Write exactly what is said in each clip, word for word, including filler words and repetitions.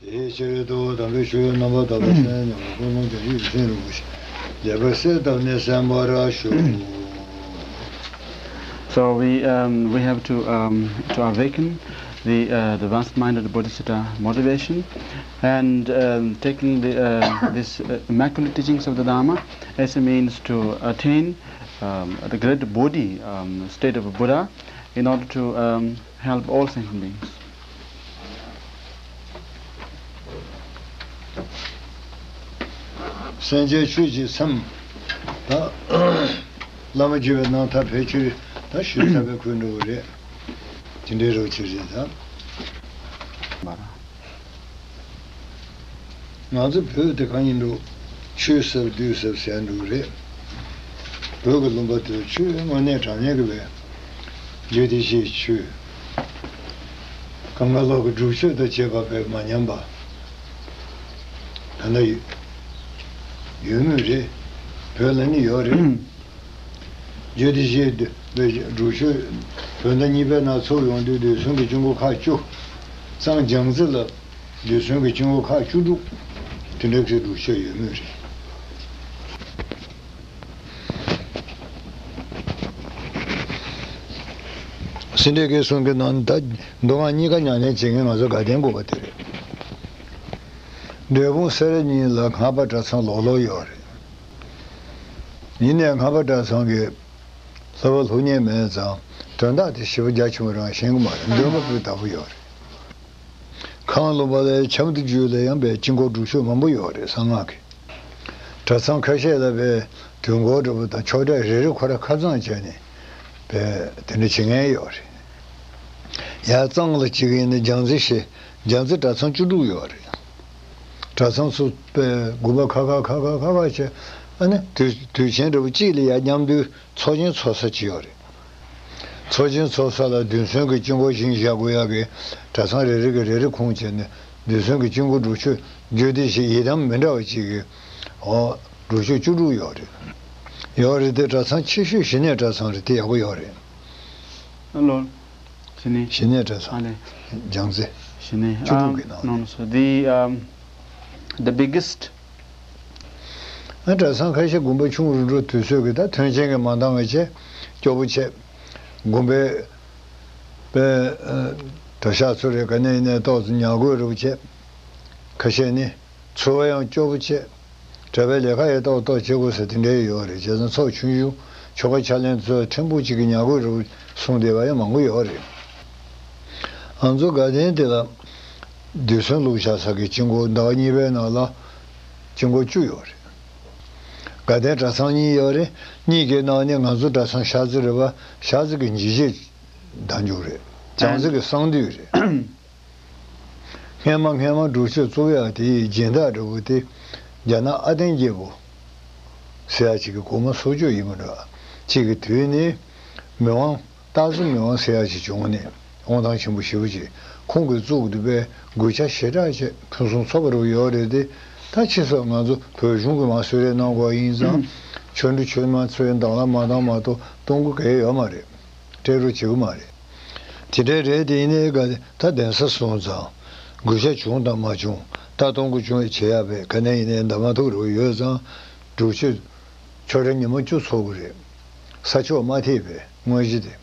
དེའི་ཕྱིར་དུ་དམ་པའི་ཆོས་རྣམ་པར་དག་པ་གསན་ཉམས་ཀུན་སློང་བྱང་ཆུབ་ཀྱི་སེམས་རིན་པོ་ཆེ་རྒྱས་པར་གསལ་བཏབ་ནས་གསན་པར་ཞུ། So we, um, we have to, um, to awaken the, uh, the vast mind of the Bodhisattva motivation, and, um, taking the, uh, this, uh, immaculate teachings of the Dharma as a means to attain, um, the great Bodhi, um, state of a Buddha, in order to, um, help all sentient beings. སེམས་ཅན་ཆོས་ཀྱི་སེམས་ད་བླ་མ་བརྒྱུད་པའི་རྣམ་ཐར་ཕལ་ཆེར་ད་ཞུས་ཚར་བའི་ཁུལ་འགྲོ་གི་རེད། དེ་འདྲའི་རོགས་ཅིག་རེད་ད། ང་ཚོ་བོད་དེ་གང་ཡིན་འགྲོ། ཆོས་ཟབ་བདུད་ཟབ་ཟེར་འགྲོ་གི་རེད། བོད་ཀྱི་ལུང་པ་དེར་ཆོས་དངོས་གནས་དྲང་གནས་ཀྱི་བས། རྒྱུད་སྡེ་བཞིའི་ཆོས། གང་ག་ལོག་གི་སྒྲུབ་མཆོད་དང་བཅས་པ་བས་མ་ཉམས་པ། ད་ལྟ་ཡོད་མུས་རེད། བོད་ལ་ནི་ཡོད་རེད། རྒྱུད་སྡེ་བཞིའི་སྒྲུབ་མཆོད། བོད་ཟླ་གཉིས་པའི་ནང་ཚོགས་ཡོང་དུས་རྡུལ་ཚོན་གྱི་དཀྱིལ་འཁོར་ཁག་བཅུ། གཙང་སྦྱང་རྩི་ལ་རྡུལ་ཚོན་གྱི་དཀྱིལ་འཁོར་ཁག་བཅུ་དྲུག་དེ་འདྲ་གི་སྒྲུབ་མཆོད་ཡོད་མུས་རེད། སེ་འབྲས་དགེ་གསུམ་གྱི་ནང་ད་མདོ་སྔགས་གཉིས་ཀ་ཉམས་ལེན་བྱེད་མཁན་ང་ཚོ་དགའ་ལྡན་དགོན་པ་དེ་རེད། འབྲས་སྤུངས་སེ་ར་གཉིས་ལ་སྔགས་པ་གྲྭ་ཚང་ལོགས་ལོགས་ཡོད་རེད། ཡིན་ནའི་སྔགས་པ་གྲྭ་ཚང་གི་སློབ་པ་སློབ་གཉེར་མེད་ཙང་དོན་དག་དེ་ཞེ་པོ་རྒྱ་ཆེན་པོ་རང་ཤེས་ཀྱི་མ་རེད། འདོན་པ་དཔེ་དག་པོ་ཡོད་རེད། ཁང་ལུང་པ་ལའི་ཁྱམས་དེ་བརྒྱུད་ལ་ཡང་པའི་དཀྱིལ་འཁོར་སྒྲུབ་མཆོད་མང་པོ་ཡོད་རེད། གསང་སྔགས་ཀྱི། གྲྭ་ཚང་ཁ་ཤས་ལ་པའི་དུས་འཁོར་འདྲ་པོ་དང་ཆོས་གྲྭ་རེ་རེ་ཁོ་ར་ཁ་ཚང་བྱས་ནས་པའི་དེ་འདྲ་བྱེད་མཁན་ཡོད་རེད། ཡར་གཙང་ལ་གཅིག་ཡིན་ན་སྦྱང་རྩི་ཞེས་སྦྱང་རྩི་གྲྭ་ཚང་བཅུ་དྲུག་ཡོད་རེད། གྲྭ་ཚང་ཚོ་པའི་དགོན་པ་ཁ་ཁ་ཁ་ཁ་ཁ་ཁ་བྱས། ཨ་ནི་དུས་དུས་ཆེན་འདྲ་པོ་གཅིག་ལ་ཡར་མཉམ་འདུས་ཚོགས་ཆེན་ཚོགས་ས་ཅིག་ཡོད་རེད། ཚོགས་ཆེན་ཚོགས་ས་ལ་རྡུལ་ཚོན་གྱི་དཀྱིལ་འཁོར་བཞེངས་བཞག་དགོས་ཡག་གི་གྲྭ་ཚང་རེ་རེ་གི་རེ་རེ་ཁུངས་བྱས་ནས་རྡུལ་ཚོན་གྱི་དཀྱིལ་འཁོར་སྒྲུབ་མཆོད་རྒྱུད་སྡེ་བཞི་ཡི་དམ་མི་འདྲ་བ་གཅིག་གི་འོ་སྒྲུབ་མཆོད་བཅུ་དྲུག་ཡོད་རེད། ཡོད་རེད་དེ་གྲྭ་ཚང་ཆེ་ཤོས་ཞི་གནས་གྲྭ་ཚང་རེད། དེ་ཡག་པོ་ཡོད་རེད། ཨ་ལོ། ཞི་གནས། ཞི་གནས་གྲྭ་ཚང་། ཨ་ལེ། སྦྱང་རྩི། ཞི་གནས། བཅུ་དྲུག་གི་ནང་ནས། No, no, so the, um, the biggest ཨ་གྲྭ་ཚང་ཁ་ཤས་དགོན་པ་ཆུང་རུ་འགྲོ་དུས་ཚོད་ཀྱི་ད་མཐུན་རྐྱེན་གྱི་མ་འདང་བའི་ཆེད་སྐྱོ་པོ་བྱས། དགོན་པའི་པའི་ཨ་གྲྭ་ཤག་ཚོ་རེ་ག་ནས་ནས་ཏོག་ཙམ་ཉལ་དགོས་རུ་བྱས། ཁ་ཤས་ནི་འཚོ་བ་ཡང་སྐྱོ་པོ་བྱས། གྲྭ་པའི་ལས་ཀ་ཡང་ཏོག་ཏོག་བྱེད་དགོས་ཟེར་དེ་འདྲའི་ཡོད་རེད། བྱས་ཙང་ཚོགས་ཆུང་ཆུང་ཆོ་ག་ཕྱག་ལེན་ཚོ་ཕྲན་བུ་གཅིག་གི་ཉལ་དགོས་རུ་གསུངས་བསྡད་པ་ཡང་མང་པོ་ཡོད་རེད། ང་ཚོ་དགའ་ལྡན་དེ་ལ་རྡུལ་ཚོན་བླུགས་བཞག་ས་གི་དཀྱིལ་འཁོར་ཟླ་བ་གཉིས་པའི་ནང་ལ་དཀྱིལ་འཁོར་བཅུ་ཡོད་རེད། དགའ་ལྡན་གྲྭ་ཚང་གཉིས་ཡོད་རེད། གཉིས་ཀྱི་ནང་ནས་ང་ཚོ་གྲྭ་ཚང་ཤར་རྩེ་རེད་པ། ཤར་རྩེ་གི་འཇིགས་བྱེད་བདག་འཇུག་རེད། བྱང་རྩེ་གི་གསང་འདུས་རེད། སྔས་མ་སྔས་མ་སྒྲུབ་མཆོད་གཙོ་བོ་ཡག་དེའི་སྦྱིན་བདག་འདྲ་བོ་དེ་རྒྱ་ནག་ཨ་ཏན་རྒྱལ་པོ་ཟེར་ཡག་ཅིག་གི་གོང་མ་སོར་ཆུད་ཡིན་པ་འདྲ་ཅིག་གི་དུས་ནས་མི་དབང་སྟག་རྩེ་མི་དབང་ཟེར་ཡག་ཅིག་བྱུང་ནས་དབང་ཐང་ཆེན་པོ་ཞེ་པོ་ཅིག་ཁོང་གིས་བཙུགས་འདུག་པས། དགོས་ཆ་ཞེ་དྲག་བྱས་ཕུན་སུམ་ཚོགས་པ་རུ་ཡོད་རེད་དེ། ད་ཕྱིས་སུ་ང་ཚོ་བོད་གཞུང་གིས་མར་གསོལ་རས་གནང་དགོས་ཡིན་ཙང་ཆོ་འཕྲུལ་ཆོས་མ་ཚོའི་དང་བླངས་མ་བཏང་མ་གཏོགས་གཏོང་གི་གལ་ཡོད་མ་རེད། སྤྲད་རོགས་བྱེད་གི་མ་རེད། དེ་འདྲའི་རེད་དེ། ཡིན་ནའི་ག་ད་གདན་ས་སོང་ཙང་དགོས་ཆ་བྱུང་དང་མ་བྱུང་། ད་གཏོང་དགོས་བྱུང་བྱེད་ཡག་བས་ག་ནས་ཡིན་ནའི་འདམ་མ་ཐུག་རོགས་ཡོད་ཙང་སྒྲུབ་མཆོད་ཆོ་འཕྲུལ་ཉི་མ་བཅུ་ཚོགས་དགོས་རེད། ས་ཕྱོགས་མ་ཐིག་པའི་དངོས་གཞི་དེ།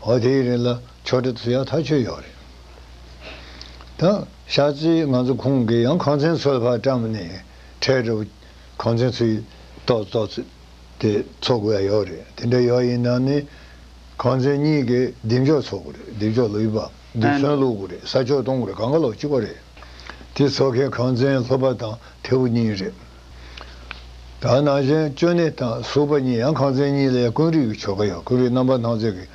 འོ་དེའི་རིང་ལ་ཆོ་འཕྲུལ་ཚུ་ཡང་ཐག་ཆོད་ཡོད་རེད། ད་ཤར་རྩེའི་ང་ཚོ་ཁོང་གིས་ཡང་ཁང་ཚན་ཚོ་ལ་ཕར་བཀྲམ་ནས་ཁྲལ་འདྲ་བོ་ཁང་ཚན་ཚུའི་ཏོག་ཙམ་ཏོག་ཙམ་དེ་ཚོགས་དགོས་ཡ་ཡོད་རེད། དེ་འདྲ་ཡོད་ཡིན་ན་ནི་ཁང་ཚན་གཉིས་ཀྱི་སྡིངས་ཆ་ཚོགས་དགོས་རེད། སྡིངས་ཆ་ལ་ཡོད་པ་རྡུལ་ཚོན་བླུག་དགོས་རེད། ས་ཆོག་གཏོང་དགོས་རེད། གང་ག་ལོག་གཅིག་པ་རེད། དེ་ཚོགས་མཁན་ཁང་ཚན་ལྷོ་པ་དང་ཐེ་བོ་གཉིས་རེད། ད་ནང་བཞིན་ཅོ་ནེ་དང་སུག་པ་གཉིས་ཡང་ཁང་ཚན་གཉིས་ལ་ཀུན་རིག་གི་ཆོ་ག་ཡོད། ཀུན་རིག་རྣམ་པར་སྣང་མཛད་ཀྱི་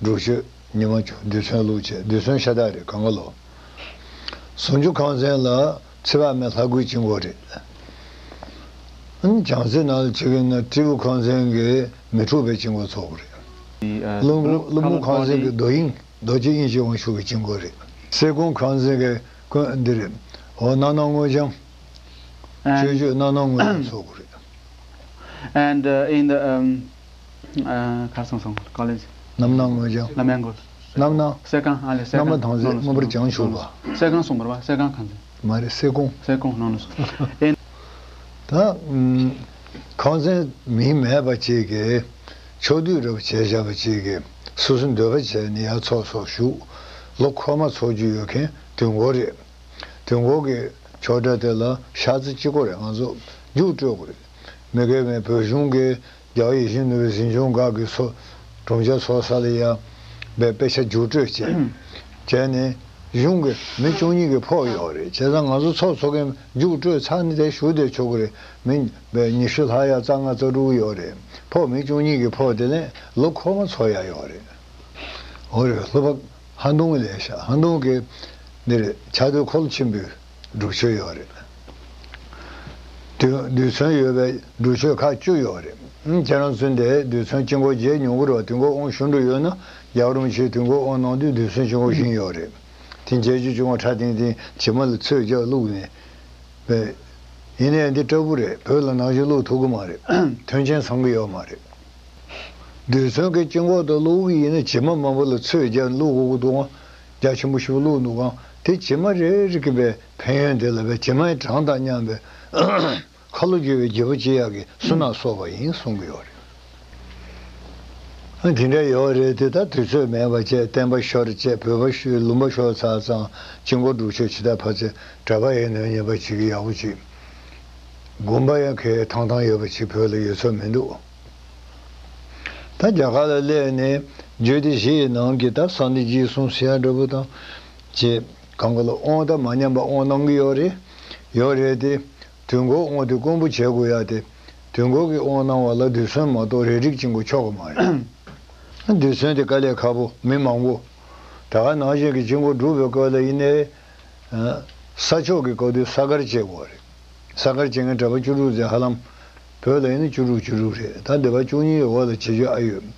སྒྲུབ་མཆོད་ཉི་མ་བཅུ། རྡུལ་ཚོན་བླུགས་བྱས། རྡུལ་ཚོན་ཤ་སྟག་རེད། གང་ག་ལོག་ཟུང་འཇུག་ཁང་ཚན་ལ་ཚེ་དཔག་མེད་ལྷ་སྐུའི་དཀྱིལ་འཁོར་རེད། ཨ་ནི་བྱང་རྩེ་ནང་ལ་བྱེད་ཀྱི་ན་སྤྲེའུ་ཁང་ཚན་གྱི་མི་འཁྲུགས་པའི་དཀྱིལ་འཁོར་ཚོགས་དགོས་རེད། ཀླུ་ཀླུ་མུ་ཁང་ཚན་གྱི་རྡོ་དབྱིངས་རྡོ་རྗེ་དབྱིངས་ཀྱི་དབང་ཕྱུག་གི་དཀྱིལ་འཁོར་རེད། སེ་གོང་ཁང་ཚན་གྱི་ཀུན་འདི་རེད། འོ་སྣང་སྣང་དངོས་འབྱུང་། སྤྱོད་བརྗོད་སྣང་སྣང་དངོས་འབྱུང་ཚོགས་དགོས་རེད། And, uh, in the, um, uh, Carson Song College. རྣམ་སྣང་དངོས་འབྱུང་། ལ་མན་གོ། རྣམ་སྣང་། སེ་གང་། ཨ་ལེ། སེ་གང་། རྣམ་པ་ཐམས་ཅད་མངོན་པར་བྱང་ཆུབ་པ། སེ་གང་གསུངས་པ་རེད་པ། སེ་གང་ཁང་ཚན། མ་རེད། གསེར་ཀོང་། གསེར་ཀོང་གནང་ནས་སོང་། ཨེ། ད་ཁང་ཚན་མིང་མེད་པ་ཅིག་གིས་ཕྱོགས་བསྡུས་རེ་བ་བྱས་བཞག་པ་ཅིག་གིས་སོ་སོ་འདོད་པ་བྱས་ནས་ཡར་ཚོགས་ཚོགས་བཞུགས། ལོ་འཁོར་མ་ཚོགས་རྒྱུ་ཡོད་མཁན་དུས་འཁོར་རེད། དུས་འཁོར་གྱི་ཆོས་གྲྭ་དེ་ལ་ཤག་རྩི་གཅིག་པོ་རེད། ང་ཚོ་རྒྱུགས་སྤྲོད་དགོས་རེད། མི་དགེ་བའི་བོད་གཞུང་གི་རྒྱལ་བ་ཡིད་བཞིན་ནོར་བུའི་གཟིམ་ཆུང་སྒར་གྱི་ཚོགས་གྲོང་ཁྱེར་ཚོགས་ས་ལ་ཡ་བའི་དཔེ་ཆ་རྒྱུགས་སྤྲོད་བྱས། བྱས་ནས་གཞུང་གི་མི་བཅུ་གཉིས་ཀྱིས་ཕོགས་ཡོད་རེད། བྱས་ཙང་ང་ཚོ་ཚོགས་ཚོགས་མཁན་རྒྱུགས་སྤྲོད་ཚར་ནས་དེ་བཞུགས་བསྡད་ཆོག་གི་རེད། མི་ཉི་ཤུ་ལྷག་ཡ་རྩ་ལྔ་རྩ་དྲུག་ཡོད་རེད། ཕོགས་མི་བཅུ་གཉིས་ཀྱི་ཕོགས་དེ་ལས་ལོ་འཁོར་མ་ཚོགས་ཡ་ཡོད་རེད། འོ་རེད། ལྷོ་པ་ཧན་ཏུང་ལས་ཤག་ཧན་ཏུང་གི་འདིར་ཕྱག་རྡོར་འཁོར་ལོ་ཆེན་པོའི་སྒྲུབ་མཆོད་ཡོད་རེད། རྡུལ་རྡུལ་ཚོན་ཡོད་པའི་སྒྲུབ་མཆོད་ཁག་བཅུ་ཡོད་རེད། ཨང་། ཁྱེད་རང་ཚོ་འདིར་རྡུལ་ཚོན་དཀྱིལ་འཁོར་མཇལ་མྱོང་གི་རེད་པ། དུས་འཁོར་དབང་ཞུ་འགྲོ་ཡོད་ན་རྒྱལ་བ་རིན་པོ་ཆེས་དུས་འཁོར་དབང་གནང་དུས་རྡུལ་ཚོན་དཀྱིལ་འཁོར་བཞེངས་ཡོད་རེད། དེ་མཇལ་རྒྱུ་བྱུང་བ་ཁྲ་ཐིང་ཐིང་བྱེ་མ་ལ་ཚོས་རྒྱག་བླུགས་ནས། ཡིན་ནའི་འདི་སྐྲ་བོ་རེད། བོད་ལ་ནང་བཞིན་བླུགས་ཐུབ་ཀྱི་མ་རེད། མཐུན་རྐྱེན་ཚང་གི་ཡོད་མ་རེད། རྡུལ་ཚོན་གྱི་དཀྱིལ་འཁོར་དུ་བླུགས་ཀྱི་ཡིན་ན་བྱེ་མ་མང་པོ་ལ་ཚོས་རྒྱག་བླུགས་དགོས་ཀྱི་འདུག་ག་རྒྱ་ཆེན་པོ་ཞིག་བླུགས་འདུག་ག་དེ་བྱེ་མ་རེ་རེ་གི་བའི་ཕན་ཡོན་དེ་ལ་བའི་བྱེ་མའི་གྲངས་དང་མཉམ་པའི་ཁ་ལོ་སྒྱུར་བའི་བརྒྱུད་པ་ཅི་ཡག་གི་སུ་ན་སོགས་པ་ཡིན་གསུང་གི་ཡོད་རེད། ཨ། དེ་འདྲ་ཡོད་རེད་དེ། ད་དུས་ཚོད་མེད་པ་བྱས། བསྟན་པ་ཤོར་བྱས། བོད་པ་ཤོར། ལུང་པ་ཤོར་ཚར་ཙང་དཀྱིལ་འཁོར་སྒྲུབ་མཆོད་ཇི་ལྟར་ཕར་ཚུར་གྲྭ་པ་ཡིན་ནའི་ཉན་པ་ཅིག་གི་ཡག་པོ་ཅིག་དགོན་པ་ཡང་གལ་ཐང་ཐང་ཡོད་པ་ཅིག་བོད་ལ་ཡོད་ཚོད་མི་འདུག་ད་རྒྱ་གར་ལ་སླེབས་ནས་རྒྱུད་སྡེ་བཞི་ཡི་ནང་གི་ད་གསང་བདེ་འཇིགས་གསུམ་ཟེར་ཡ་འདྲ་པོ་དང་བཅས་གང་ག་ལ་དབང་ད་མ་ཉམས་པ་དབང་གནང་གི་ཡོད་རེད། ཡོད་རེད་དེ། དུས་འཁོར་དབང་དེ་དཀོན་པོ་བྱེད་དགོས་ཡ་དེ། དུས་འཁོར་གྱི་དབང་གནང་བ་ལ་རྡུལ་ཚོན་མ་གཏོགས་རས་བྲིས་དཀྱིལ་འཁོར་ཆོག་གི་མ་རེད། རྡུལ་ཚོན་དེ་དཀའ་ལས་ཁག་པོ། མི་མང་པོ། ད་ག་ནང་བཞིན་གྱི་དཀྱིལ་འཁོར་སྒྲུབ་པའི་སྐབས་ལ་ཡིན་ནའི། ས་ཕྱོགས་ཀྱི་སྐབས་དུས་ས་དཀར་བྱེད་དགོས་རེད། ས་དཀར་བྱེད་མཁན་གྲྭ་པ་བཅུ་དྲུག་ཙམ། ཧ་ལམ་བོད་ལ་ཡིན་ན་བཅུ་དྲུག་བཅུ་དྲུག་རེད། ད་འདི་པ་བཅུ་གཉིས་འོག་ལ་བྱེད་རྒྱུ་ཨ་ཡོད།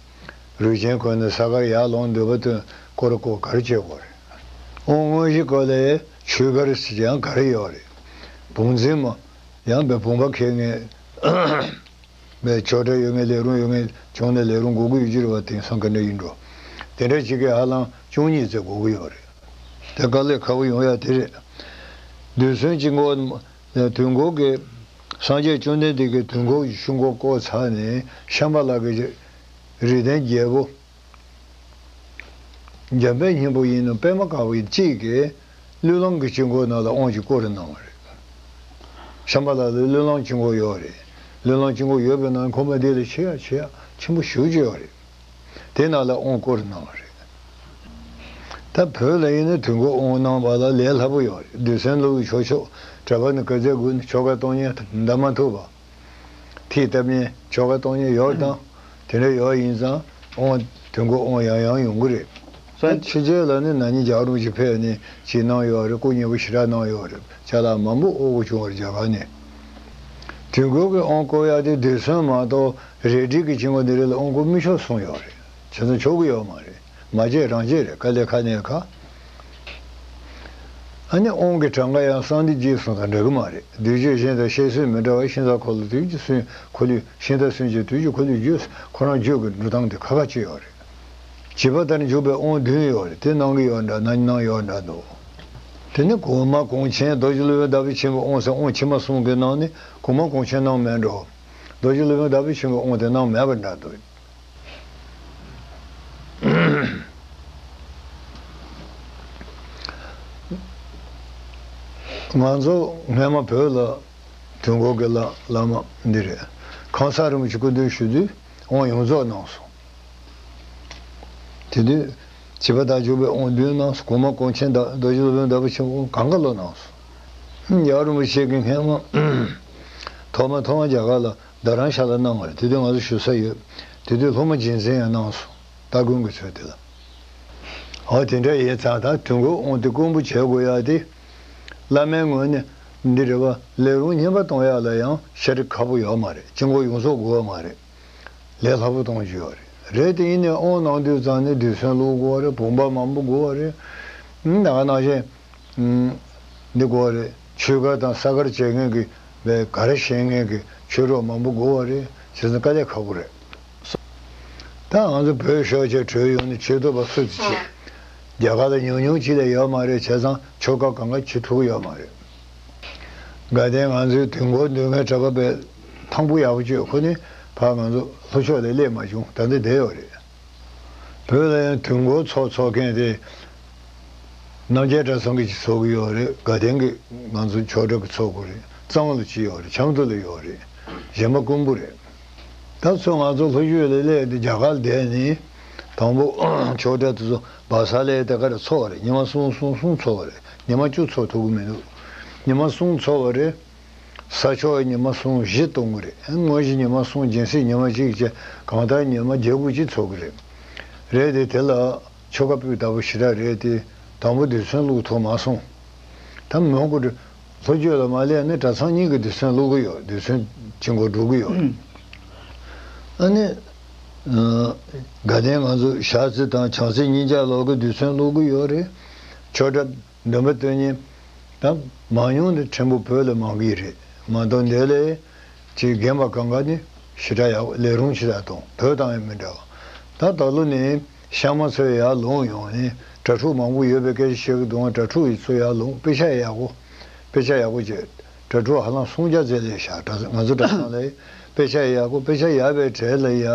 རུས་ཆེན་གོན་ནས་ས་དཀར་ཡར་ལོངས། འདོད་པ་དོན་སྐོར་སྐོར་ག་རེ་བྱེད་དགོས་རེད། དབང་དངོས་གཞི་སྐོར་ལ་ཆོས་སྒར་ཟེར་ཡང་ག་རེ་ཡོད་རེད། བུམ་འཛིན་མ། ཡང་བའི་བུམ་པ་འཁྱེར་མཁན་བའི་ཆོས་གྲྭ་ཡོད་མཁན། ལས་རུང་ཡོད་མཁན། བྱུང་ནས་ལས་རུང་དགོས་ཀྱི་ཡོད་ཀྱི་རེད་པ། དེང་སང་ག་འདྲ་ཡིན་འགྲོ། དེ་འདྲ་ཅིག་གིས་ཧ་ལམ་བཅུ་གཉིས་ཙམ་དགོས་ཀྱི་ཡོད་རེད། དེ་དཀའ་ལས་ཁག་པོ་ཡོང་ཡ་དེ་རེད། རྡུལ་ཚོན་དཀྱིལ་འཁོར། དུས་འཁོར་གྱི་སངས་རྒྱས་བཅོམ་ལྡན་འདས་ཀྱིས་དུས་འཁོར་གྱི་དཀྱིལ་འཁོར་བསྐོར་ཚར་ནས་ཤམྦྷ་ལ་གི་རིགས་ལྡན་རྒྱལ་པོ། འཇམ་དཔལ་སྙིང་པོ་ཡིན་ནམ་པདྨ་དཀར་པོ་ཡིན་གཅིག་གིས་བློས་བསླངས་ཀྱི་དཀྱིལ་འཁོར་ནང་ལ་དབང་ཅིག་བསྐུར་གནང་བ་རེད། ཤམྦྷ་ལ་ལ་བློས་བསླངས་དཀྱིལ་འཁོར་ཡོད་རེད། བློས་བསླངས་དཀྱིལ་འཁོར་ཡོད་པའི་ནང་ཁོ་མ་འདི་ལ་ཆེ་ཡ་ཆེ་ཡ་ཆེན་པོ་ཞེ་པོ་ཅིག་ཡོད་རེད། དེ་ནང་ལ་དབང་བསྐུར་གནང་བ་རེད། ད་བོད་ལ་ཡིན་ན་དུས་འཁོར་དབང་གནང་བ་ལ་ལས་སླ་པོ་ཡོད་རེད། རྡུལ་ཚོན་བླུགས་ཆོག་ཆོག་གྲྭ་པ་ནི་ག་ཚད་དགོས་ན་ཆོ་ག་གཏོང་ཉན་འདའ་མ་ཐུབ་པ། ཐིག་བཏབ་ཉན་ཆོ་ག་གཏོང་ཉན་ཡོད་དང་། དེ་འདྲ་ཡོད་ཡིན་ཙང་དབང་། དུས་འཁོར་དབང་ཡང་ཡང་ཡོང་གི་རེད། ས་ཕྱི་རྒྱལ་ལ་ནི་ན་ནིང་རྒྱལ་བ་རིན་པོ་ཆེ་ཕེབས་ནས་ཅིག་གནང་ཡོད་རེད། སྐུ་མཉེལ་པོ་ཞེ་དྲག་གནང་ཡོད་རེད། ཅ་ལག་མང་པོ་དབུལ་པོ་བྱུང་བ་རེད་རྒྱ་གར་ནས། དུས་འཁོར་གྱི་དབང་བསྐུར་ཡག་དེ་རྡུལ་ཚོན་མ་གཏོགས་རས་བྲིས་ཀྱི་དཀྱིལ་འཁོར་འདི་རིགས་ལ་དབང་བསྐུར་མི་ཆོག་གསུངས་ཡོད་རེད། བྱས་ཙང་ཆོག་གི་ཡོད་མ་རེད། མ་བྱས་རང་བྱས་རེད། དཀའ་ལས་ཁག་ནས་ཁག་ཨ་ནི་དབང་གི་གྲངས་ཀ་ཡང་གསང་བདེ་འཇིགས་གསུམ་དང་འདྲ་གི་མ་རེད། བསྡུས་བརྗོད་གཞན་དང་བཤད་སྲོལ་མི་འདྲ་བ། ཤིང་རྟ་འཁོར་ལོ་དུས་ཀྱི་སུན་འཁོར་ལོས། ཤིང་རྟ་སུན་འབྱིན་དུས་ཀྱི་འཁོར་ལོས་བརྗོད། ཁོ་རང་བརྗོད་ཀྱི་འགྲོ་སྟངས་དེ་ཁག་ཁག་ཅིག་ཡོད་རེད། བྱིས་པ་ལྟར་འཇུག་པའི་དབང་བདུན་ཡོད་རེད། དེ་གནང་གི་ཡོད་འདྲ། ན་ནིང་གནང་ཡོད་འདྲ་འདུག་དེ་ནི་གོང་མ་གོང་ཆེན་རྡོ་རྗེ་སློབ་དཔོན་ཟླ་བ་ཆེན་པོའི་དབང་ཟེར་དབང་ཕྱི་མ་གསུམ་གྱི་ནང་ནས་གོང་མ་གོང་ཆེན་གནང་མེད་འགྲོ། རྡོ་རྗེ་སློབ་དཔོན་ཟླ་བ་ཆེན་པོའི་དབང་དེ་གནང་མེད་པ་འདྲ་འདུག་ང་ཚོ་སྔས་མ་བོད་ལ་དུས་འཁོར་གྱི་བླ་བླ་མ་འདི་རེད། ཁང་གསར་རིན་པོ་ཆེ་སྐུ་མདུན་ཞུ་དུས་དབང་ཡོངས་རྫོགས་གནང་སོང་། དེ་དུས་བྱིས་པ་ལྟར་འཇུག་པའི་དབང་བདུན་གནང་སོང་། གོང་མ་གོང་ཆེན་དང་རྡོ་རྗེ་སློབ་དཔོན་ཟླ་བ་ཆེན་པོ་གང་ག་ལོ་གནང་སོང་། རྒྱལ་བ་རིན་པོ་ཆེ་གིས་སྔས་མ་ཐོག་མ་ཐོག་མ་རྒྱ་གར་ལ་རྡ་རམ་ཤ་ལ་གནང་བ་རེད། དེ་དུས་ང་ཚོ་བཞུགས་ས་ཡོད། དེ་དུས་སློབ་མ་རྗེས་འཛིན་ཡང་གནང་སོང་། སྟ་གོན་གྱི་ཚུལ་དེ་ལ། འོ་དེ་འདྲ་ཡིན་ཙང་ད་དུས་འཁོར་དབང་དེ་དཀོན་པོ་བྱེད་དགོས་ཡ་དེ། བླ་མའི་ངོས་ནས་འདི་རེད་པ། ལས་རུང་སྙན་པ་གཏོང་ཡ་ལ་ཡང་ཤ་རི་ཁག་པོ་ཡོད་མ་རེད། དཀྱིལ་འཁོར་ཡོངས་རྫོགས་དགོས་པ་མ་རེད། ལས་སླ་པོ་གཏོང་རྒྱུ་ཡོད་རེད། རེད་དེ་ཡིན་ནའི་དབང་གནང་དུས་ཙང་ནས་རྡུལ་ཚོན་བླུགས་དགོས་པ་རེད། བུམ་པ་མང་པོ་དགོས་པ་རེད། ད་ག་ནང་བཞིན། འདི་དགོས་རེད། ཆོས་སྒར་དང་ས་སྒར་བྱེད་མཁན་གྱི་བའི་ག་རེ་བྱེད་མཁན་གྱི་ཆོས་གྲོགས་མང་པོ་དགོས་པ་རེད། བྱས་ཙང་དཀའ་ལས་ཁག་པོ་རེད། ད་ང་ཚོ་བོད་ཤོག་ཆས་གྲོལ་ཡོང་ནས་ཆོས་ཐོག་པ་སུ་ཙི་བྱེད། རྒྱ་གར་ལ་ཉུང་ཉུང་ཅིག་ལས་ཡོད་མ་རེད། བྱས་ཙང་ཆོ་ག་གང་ག་བྱེད་ཐུབ་ཀྱི་ཡོད་མ་རེད། དགའ་ལྡན་ང་ཚོའི་དུས་འཁོར་འདོན་མཁན་གྲྭ་པ་པས་ཐང་པོ་ཡག་པོ་བཅོས། ཁོ་ནི་ཕར་ང་ཚོ་ལྷོ་ཕྱོགས་ལ་སླེབས་མ་བྱུང་། ད་འདི་བསྡད་ཡོད་རེད། བོད་ལ་ཡང་དུས་འཁོར་ཚོགས་ཚོགས་མཁན་དེ་རྣམ་རྒྱལ་གྲྭ་ཚང་གིས་ཅིག་ཚོགས་ཀྱི་ཡོད་རེད། དགའ་ལྡན་གྱིས་ང་ཚོ་ཆོས་གྲྭ་གིས་ཚོགས་ཀྱི་རེད། གཙང་ལ་ཅིག་ཡོད་རེད། ཆབ་མདོ་ལ་ཡོད་རེད། གཞན་པ་དཀོན་པོ་རེད། ད་ཚོ་ང་ཚོ་ལྷོ་ཕྱོགས་ལ་སླེབས་ཏེ་རྒྱ་གར་བསྡད་ནས་དང་པོ་ཆོས་གྲྭ་དེ་ཚོ་སྦ་ས་ལ་དེ་ག་རེ་ཚོགས་པ་རེད། ཉི་མ་གསུམ་གསུམ་གསུམ་ཚོགས་པ་རེད། ཉི་མ་བཅུ་ཚོགས་ཐུབ་ཀྱི་མི་འདུག་ཉི་མ་གསུམ་ཚོགས་པ་རེད། ས་ཆོག་ཉི་མ་གསུམ་བཞི་གཏོང་གི་རེད། དངོས་གཞི་ཉི་མ་གསུམ་སྦྱིན་སྲེག་ཉི་མ་གཅིག་བྱས། གང་ལྟར་ཉི་མ་བརྒྱད་དགུ་ཅིག་ཚོགས་ཀྱི་རེད། རེད་དེ་དེ་ལ་ཆོ་ག་སྤུས་དག་པོ་ཞེ་དྲག་རེད་དེ། དང་པོ་རྡུལ་ཚོན་བླུག་ཐུབ་མ་སོང་། ད་མོན་གྷོ་ལྷོ་རྒྱུད་ལ་མ་སླེབས་ནས་གྲྭ་ཚང་གཉིས་ཀྱི་རྡུལ་ཚོན་བླུག་གི་ཡོད། རྡུལ་ཚོན་ཆེན་པོ་སྒྲུག་གི་ཡོད། ཨ་ནི། ཨ། དགའ་ལྡན་ང་ཚོ་ཞག་རྩི་དང་བྱང་རྩི་གཉིས་ཆར་ལོག་གི་རྡུལ་ཚོན་བླུག་གི་ཡོད་རེད། ཆོས་གྲྭ་འདོན་པ་སྟོན་མཁན་ད་མང་ཉུང་དེ་ཕྲན་བུ་བོད་ལ་མང་གི་རེད་མ་གཏོགས། འདི་ལས་ཅིག་རྒན་པ་གང་ག་ནི་ཞེ་དྲག་ཡག་པོ་ལས་རུང་ཞེ་དྲག་གཏོང་། བོད་དང་ཡང་མི་འདྲ་བ། ད་ད་ལོ་ནི་ཤག་མ་ཚོས་ཡར་ལོངས་ཡོང་ནས་གྲྭ་ཕྲུག་མང་པོ་ཡོད་པའི་སྐད་ཆ་བཤད་ཀྱི་འདུག་གྲྭ་ཕྲུག་ཡིས་ཚོ་ཡར་ལོངས། དཔེ་ཆ་ཡག་པོ། དཔེ་ཆ་ཡག་པོ་བྱས། གྲྭ་ཕྲུག་ཧ་ལམ་སུམ་བརྒྱ་ཙམ་སླེབས་ཤག་གྲྭ་ང་ཚོ་གྲྭ་ཚང་ལ་དཔེ་ཆ་ཡག་པོ། དཔེ་ཆ་ཡག་པའི་གྲས་ལ་ཡང་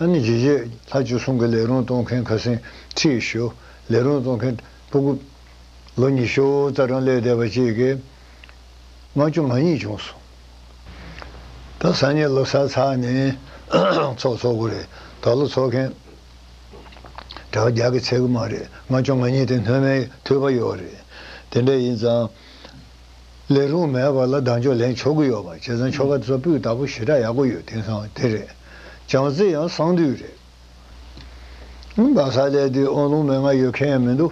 ཨ་ནི་རྗེ་བཙུན་ལྷ་བཅུ་གསུམ་གྱི་ལས་རུང་གཏོང་མཁན་ཁ་སང་ཁྲིད་ཞུ། ལས་རུང་གཏོང་མཁན་སྤུ་གུ་ལོ་ཉི་ཤུ་རྩ་གྲངས་སླེབས་བསྡད་པ་ཅིག་གིས་ལྔ་བཅུ་ང་གཉིས་བྱུང་སོང་། ད་སང་ཉིན་ལོ་གསར་ཚར་ནས་ཚོགས་ཚོགས་དགོས་རེད། ད་ལོ་ཚོགས་མཁན་གྲྭ་པ་བརྒྱ་གིས་ཚད་ཀྱི་མ་རེད། ལྔ་བཅུ་ང་གཉིས་དེ་སྔོན་མའི་ཐོས་པ་ཡོད་རེད། དེ་འདྲ་ཡིན་ཙང་། ལས་རུང་མེད་པ་ལ་གདམ་ཆོས་ལེན་ཆོག་གི་ཡོད་པ། བྱས་ཙང་ཆོ་ག་དེ་ཚོ་སྤུས་དག་པོ་ཞེ་དྲག་ཡག་པོ་ཡོད། དེང་སང་དེ་རེད། བྱང་རྩེ་ཡང་གསང་འདུས་རེད། སྦ་ས་ལ་དེ་དབང་ལུང་མན་ངག་ཡོད་མཁན་ཡང་མི་འདུག་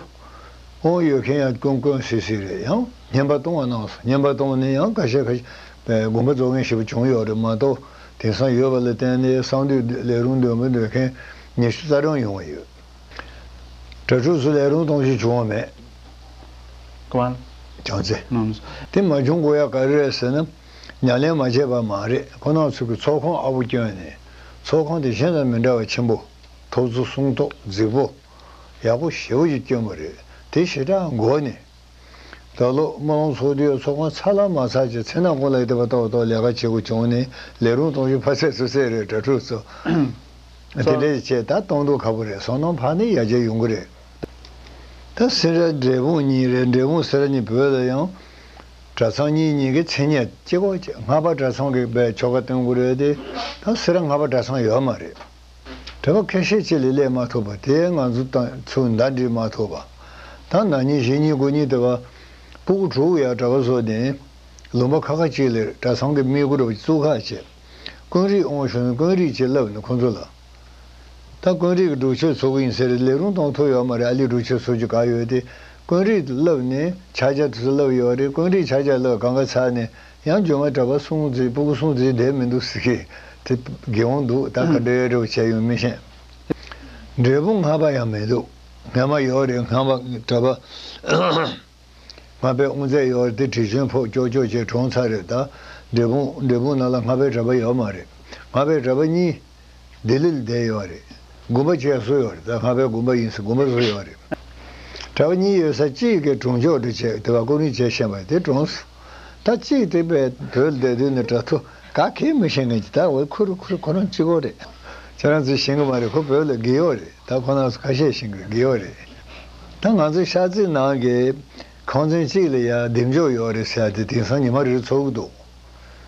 དབང་ཡོད་མཁན་ཡང་དཀོན་དཀོན་སིག་སིག་རེད། ཡང་བསྙེན་པ་གཏོང་བ་གནང་སོང་། བསྙེན་པ་གཏོང་ནས་ཡང་ཁ་ཤས་ཁ་ཤས་དགོངས་པ་རྫོགས་མཁན་ཞེ་པོ་བྱུང་ཡོད་རེད་མ་གཏོགས། དེང་སང་ཡོད་པ་ལ་བརྟེན་ནས་གསང་འདུས་ལས་རུང་འདོན་པ་འདོན་མཁན་ཉི་ཤུ་རྩ་གྲངས་ཡོང་བ་ཡོད། གྲྭ་ཕྲུག་ཚོ་ལས་རུང་གཏོང་རྒྱུ་བྱུང་བ་མེད། ཀོན། བྱང་རྩེ། ནམ། དེ་མ་བྱུང་དགོས་ཡ་ག་རེ་རེད་ཟེར་ན། ཉམས་ལེན་མ་བྱས་པ་མ་རེད། ཁོ་རང་ཚོ་གི་ཚོགས་ཁང་ཨ་བོ་བསྐྱོན་ནས། ཚོགས་ཁང་དེ་གཞན་དང་མི་འདྲ་བ་ཆེན་པོ། ཐོག་བརྩེགས་གསུང་ཐོག་རྫིག་པོ། ཡག་པོ་ཞེ་པོ་ཅིག་བསྐྱོན་པ་རེད། དེ་ཞེ་དྲག་མགོ་ནས། ད་ལོ་སྨོན་ལམ་ཚོགས་དུས་ཚོགས་ཁང་ཚར་ལ་མ་ཚར་ཅིག་མཚན་ནག་ཀུན་ལ་དེ་བ་ཏོག་ཏོག་ལས་ཀ་བྱེད་དགོས་བྱུང་ནས་ལས་རུང་གཏོང་རྒྱུ་ཕར་ཚད་ཚུར་ཚད་རེད། གྲྭ་ཕྲུག་ཚོ། དེ་འདྲས་བྱས་ད་གཏོང་སྡུག་ཁག་པོ་རེད། བསོད་ནམས་འཕར་ནས་ཡར་རྒྱས་ཡོང་གི་རེད། ད་སེ་ར་འབྲས་སྤུངས་གཉིས་རེད། འབྲས་སྤུངས་སེ་ར་གཉིས། བོད་ལ་ཡང་གྲྭ་ཚང་གཉིས་གཉིས་ཀྱི་མཚན་སྙན་གཅིག་པོ་བྱས། ལྔ་པ་གྲྭ་ཚང་གིས་པའི་ཆོ་ག་སྟོན་དགོས་རེད་དེ། ད་སེ་ར་ལྔ་པ་གྲྭ་ཚང་ཡོད་མ་རེད། གྲྭ་པ་ཁ་ཤས་ཅིག་ལས་སླེབས་མ་ཐུབ་པ་དེ་ང་ཚོ་དང་ཚུར་ཟླ་སྒྲིལ་མ་ཐུབ་པ། ད་ན་ནིང་གཞེས་ནིང་དགུན་ནིང་དེ་བ་སྤུ་གུ་དྲུག་ཡར་གྲྭ་པ་བཟོས་ནས་ལུང་པ་ཁ་ཁ་ཅིག་ལ་གྲྭ་ཚང་གི་མི་དགུ་རུ་བཙུགས་ཁ་བྱས། ཀུན་རིག་དབང་ཞུ་ན་ཀུན་རིག་ཅིག་བསླབས་ནས་ཁོང་ཚོ་ལ། ད་ཀུན་རིག་གི་སྒྲུབ་མཆོད་ཚུགས་ཀྱི་ཡིན་ཟེར། ལས་རུང་གཏོང་ཐུབ་ཡོད་མ་རེད། ཨ་ལི་སྒྲུབ་མཆོད་ཚུགས་རྒྱུ་ག་ཡོད་དེ། ཀུན་རིག་བསླབས་ནས་ཕྱག་རྒྱ་དེ་ཚོ་བསླབས་ཡོད་རེད། ཀུན་རིག་ཕྱག་རྒྱ་བསླབས་གང་ག་ཚར་ནས་ཡང་རྒྱུ་མ་གྲྭ་པ་གསུམ་ཙམ་སྤུ་གུ་གསུམ་ཙམ་བསྡད་མི་འདུག་ཟེར་གི། དེ་དགེ་དབང་འདུག་ད་ག་འདྲའི་རེ་བ་བྱས་ཡོང་མི་ཤེས། འབྲས་སྤུངས་ལྔ་པ་ཡང་མི་འདུག་སྔ་མ་ཡོད་རེད། ལྔ་པ་གྲྭ་པ། ལྔ་པའི་དབུ་མཛད་ཡོད་རེད་དེ། གྲི་ཆུན་ཕོག་ཀྱོག་ཀྱོག་བྱས་གྲོངས་ཚར་རེད། ད་འབྲས་སྤུངས་འབྲས་སྤུངས་ནང་ལ་ལྔ་པའི་གྲྭ་པ་ཡོད་མ་རེད། ལྔ་པའི་གྲྭ་པ་གཉིས་ལྡི་ལི་ལ་བསྡད་ཡོད་རེད། དགོན་པ་བྱས་བཟོས་ཡོད་རེད། ད་ལྔ་པའི་དགོན་པ་ཡིན་ཟེར་དགོན་པ་བཟོས་ཡོད་རེད། གྲྭ་པ་གཉིས་ཡོད་ས་གཅིག་གིས་གྲོངས་ཆོག་འགྲོ་བྱས་དེ་བ་ཀུན་རིག་བྱས་ཤེས་པ་དེ་གྲོངས་སོང་། ད་གཅིག་དེ་བས་བོད་ལ་བསྡད་དུས་ནས་དྲ་ཐོག་ག་གེ་མི་ཤེས་མཁན་གྱི་ད་འོ་ཁུ་རུ་ཁུ་རུ་ཁོ་རང་གཅིག་པོ་རེད། ཁྱེད་རང་ཚོས་ཤེས་གི་མ་རེད། ཁོ་བོད་ལ་རྒས་ཡོད་རེད། ད་ཁོ་རང་ཚོ་ཁ་ཤས་ཤེས་གི་རེད། རྒས་ཡོད་རེད། ད་ང་ཚོ་ཤར་རྩེ་ནང་གི་ཁང་ཚན་གཅིག་ལ་ཡ་བདེ་མཆོག་ཡོད་རེད་ཟེར་ཡ་དེ་དེང་སང་ཉི་མ་རེ་རེ་ཚོགས་གི་འདུག་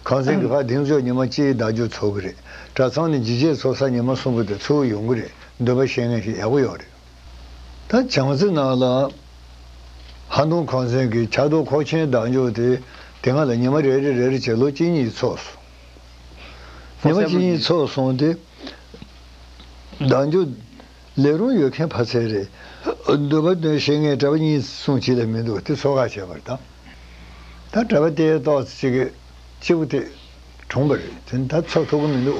ཁང་ཚན་གྱི་ཕར་བདེ་མཆོག་ཉི་མ་གཅིག་བདག་འཇུག་ཚོགས་གི་རེད། གྲྭ་ཚང་ནས་འཇིགས་བྱེད་ཚོགས་ས་ཉི་མ་གསུམ་པོ་དེ་ཚུར་ཡོང་གི་རེད། འདོན་པ་ཤེས་མཁན་ཞིག་ཡག་པོ་ཡོད་རེད། ད་བྱང་རྩེ་ནང་ལ་ཧ་ནུ་ཁང་ཚན་གྱི་ཕྱག་རྡོར་འཁོར་ཆེན་བདག་འཇུག་དེ་དེ་སྔ་ལ་ཉི་མ་རེ་རེ་རེ་རེ་བྱས་ལོ་གཅིག་གཉིས་ཚོགས་སོང་། ཉི་མ་གཅིག་གཉིས་ཚོགས་སོང་དེ། བདག་འཇུག་ལས་རུང་ཡོད་མཁན་ཕ་ཚན་རེད། འདོན་པ་འདོན་ཤེས་མཁན་གྲྭ་པ་གཉིས་གསུམ་ཅིག་ལས་མི་འདུག་དེ་ཚོགས་ཁ་བྱས་པ་རེད་ད། ད་གྲྭ་པ་དེ་ཏོག་ཙམ་ཅིག་གི་གཅིག་པུ་དེ་གྲོངས་པ་རེད། དེ་ད་ཚོགས་ཐུབ་ཀྱི་མི་འདུག་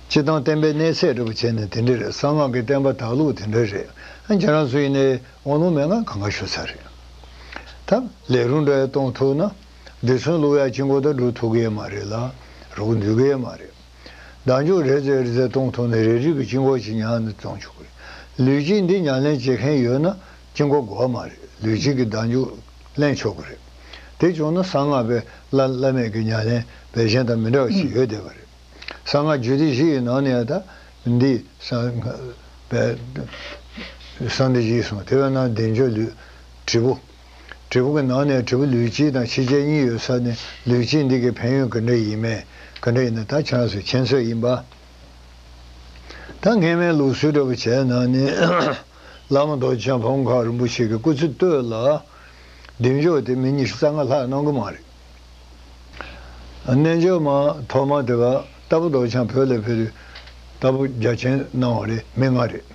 སྤྱིར་བཏང་བསྟན་པའི་གནས་ཚད་འདྲ་པོ་བྱས་ནས་དེ་འདྲ་རེད། གསང་སྔགས་ཀྱི་བསྟན་པ་དར་ལུགས་དེ་འདྲ་རེད། ཨ་ཁྱེད་རང་ཚོ་ཡིན་ནའི་དབང་ལུང་མན་ངག་གང་ག་ཞུ་ཚར་རེད། ད་ལས་རུང་འདྲ་ཡ་གཏོང་ཐུབ་ན་རྡུལ་ཚོན་བླུག་ཡ་དཀྱིལ་འཁོར་ད་འགྲོ་ཐུབ་ཀྱི་ཡོད་མ་རེད་ལ། རུ་འདུས་ཀྱི་ཡོད་མ་རེད། བདག་འཇུག་རེ་ཙམ་རེ་ཙམ་གཏོང་ཐུབ་ན་རེ་རེ་གི་དཀྱིལ་འཁོར་ཅིག་ཉར་ནས་གཏོང་ཆོག་གི་རེད། ལུས་དཀྱིལ་འདི་ཉམས་ལེན་བྱེད་མཁན་ཡོད་ན་དཀྱིལ་འཁོར་དགོས་མ་རེད། ལུས་དཀྱིལ་གྱི་བདག་འཇུག་ལེན་ཆོག་གི་རེད། དེ་བྱུང་ན་གསང་སྔགས་པའི་བླ་བླ་མེད་ཀྱི་ཉམས་ལེན་པའི་གཞན་དང་མི་འདྲ་བ་ཞིག་ཡོད་བསྡད་པ་རེད། གསང་སྔགས་རྒྱུད་སྡེ་བཞི་ཡི་ནང་ནས་ཡང་ད་འདི་གསང་སྔགས་པའི་གསང་སྡེ་བཞི་གསུངས། དེ་བས་ན་བདེ་མཆོག་ལུས་དྲིལ་བུ། དྲིལ་བུ་གི་ནང་ནས་དྲིལ་བུ་ལུས་དཀྱིལ་དང་ཕྱི་དཀྱིལ་གཉིས་ཡོད་ས་ནས་ལུས་དཀྱིལ་འདི་གི་ཕན་ཡོན་ག་འདྲ་ཡིན་མིན་ག་འདྲ་ཡིན་ན་ད་ཁྱེད་རང་ཚོའི་མཁྱེན་ཚོད་ཡིན་པ། ད་སྔས་མའི་ལུགས་སྲོལ་འདྲ་པོ་བྱས་ན་ནི་བླ་མ་རྡོ་རྗེ་འཆང་ཕ་བོང་ཁ་རིན་པོ་ཆེ་གི་སྐུ་ཚེ་སྟོད་ལ་བདེ་མཆོག་དེ་མི་ཉི་ཤུ་རྩ་ལྔ་ལྷག་གནང་གི་མ་རེད། རྣལ་འབྱོར་མ་ཐོག་མ་དེ་བ་རྟ་ཕོ་རྡོ་རྗེ་འཆང་བོད་ལ་ཕེབས་དུས་རྟ་ཕོ་རྒྱ་ཆེན་གནང་བ་རེད། མི་ལྔ་རེད།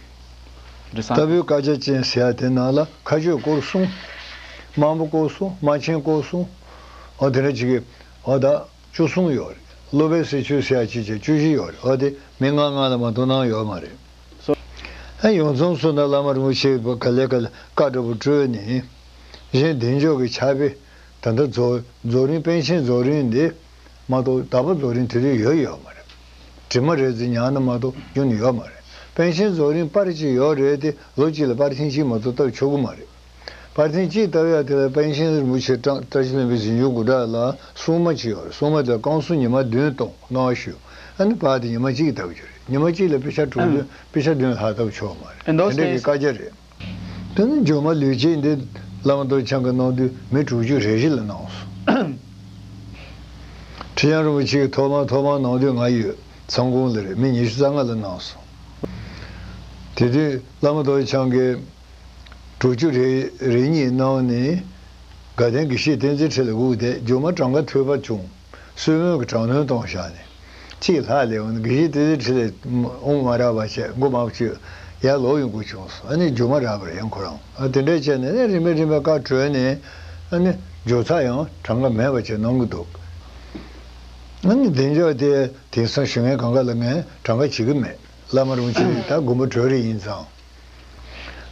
རྟ་ཕོའི་བཀའ་རྒྱ་ཅན་ཟེར་ཡ་དེ་ནང་ལ་མཁའ་སྤྱོད་སྐོར་གསུམ། དམའ་འབེབས་སྐོར་གསུམ། དམའ་ཆེན་སྐོར་གསུམ། འོ་དེ་འདྲ་ཅིག་གི་འོ་ད་བཅུ་གསུམ་ཡོད་རེད། སློབ་དཔོན་གསེར་ཆོས་ཟེར་ཡ་ཅིག་བྱས་བཅུ་བཞི་ཡོད་རེད། འོ་དེ་མི་ལྔ་ལྔ་ལ་མ་གཏོགས་གནང་ཡོད་མ་རེད། ཨ་ཡོངས་རྫོགས་སོང་ན་བླ་མ་རིན་པོ་ཆེ་ག་ལེ་ག་ལེ་བཀའ་འདྲ་པོ་སྤྲོད་ནས་གཞན་བདེ་མཆོག་གི་ཕྱག་དཔེ་ད་ལྟ་རྫོགས་རྫོགས་རིམ་པཎ་ཆེན་རྫོགས་རིམ་འདི་མ་གཏོགས་དག་པ་རྫོགས་རིམ་དེ་དུས་ཡོད་ཡོད་མ་རེད། དྲི་མ་རེ་ཟིག་ཉར་ན་མ་གཏོགས་རྒྱུན་ནས་ཡོད་མ་རེད། པཎ་ཆེན་རྫོགས་རིམ་པར་གཅིག་ཡོད་རེད་དེ་ལོ་གཅིག་ལ་པར་ཐེངས་གཅིག་མ་གཏོགས་བཏབ་ཆོག་གི་མ་རེད། པར་ཐེངས་གཅིག་བཏབ་ཡ་དེ་ལ་པཎ་ཆེན་རིན་པོ་ཆེ་བཀྲ་བཀྲ་ཤིས་ལྷུན་པོའི་ཟིན་བྱུས་མགོ་བྲག་ལ་སྲུང་མ་གཅིག་ཡོད་རེད། སྲུང་མ་དེ་བསྐང་གསོ་ཉི་མ་བདུན་གཏོང་གནང་བ་ཞུ། ཨ་ནི་པར་དེ་ཉི་མ་གཅིག་བཏབ་རྒྱུ་རེད། ཉི་མ་གཅིག་ལ་དཔེ་ཆ་དྲུག་བདུན་དཔེ་ཆ་བདུན་ལྷག་བཏབ་ཆོག་མ་རེད། དེ་འདྲ་གི་བཀའ་རྒྱ་རེད། དེ་ནི་སྒྱུ་མ་ལུས་དཀྱིལ་འདི་བླ་མ་རྡོ་རྗེ་འཆང་གིས་གནང་དུས་མི་དྲུག་ཅུ་རེ་བཞི་ལ་གནང་སོང་། ཁྲི་བྱང་རིན་པོ་ཆེ་གིས་ཐོག་མར་ཐོག་མར་གནང་དུས་ང་ཡོད་མཚམས་ཁོངས་ལ་རེད། མི་ཉི་ཤུ་རྩ་ལྔ་ལ་གནང་སོང་། དེ་དུས་བླ་མ་རྡོ་རྗེ་འཆང་གིས་དྲུག་ཅུ་རེ་རེ་གཉིས་གནང་ནས་དགའ་ལྡན་དགེ་བཤེས་བསྟན་འཛིན་ཁྲི་ལ་སྒུག་བསྡད། སྒྱུ་མ་གྲངས་ཀ་ཐོས་པ་བྱུང་། གསོལ་སྨོན་གྱི་དྲག་གནོན་གཏོང་བཞག་ནས། གཅིག་ལྷག་ལས་འོང་ནས་དགེ་བཤེས་བསྟན་འཛིན་ཁྲི་ལ་དབུ་མ་རག་པ་བྱས་མགོ་མང་པོ་བཅོས་ཡར་ལོག་ཡོང་དགོས་བྱུང་སོང་། ཨ་ནི་སྒྱུ་མ་རག་པ་རེད་ཡང་ཁོ་རང་། ཨ་དེ་འདྲས་བྱས་ནས་ཨ་ནི་རིམ་པས་རིམ་པས་བཀའ་གྲོལ་ནས་ཨ་ནི་སྒྱུ་རྩལ་ཡང་གྲངས་ཀ་མེད་པ་བྱས་གནང་གི་འདུག་ཨ་ནི་བདེ་མཆོག་དེ་དེང་སང་ཞུ་མཁན་གང་ག་ལ་ངས་གྲངས་ཀ་བྱེད་ཀྱི་མེད། བླ་མ་རིན་པོ་ཆེ་ད་དགོངས་པ་གྲོལ་རེ་ཡིན་ཙང་།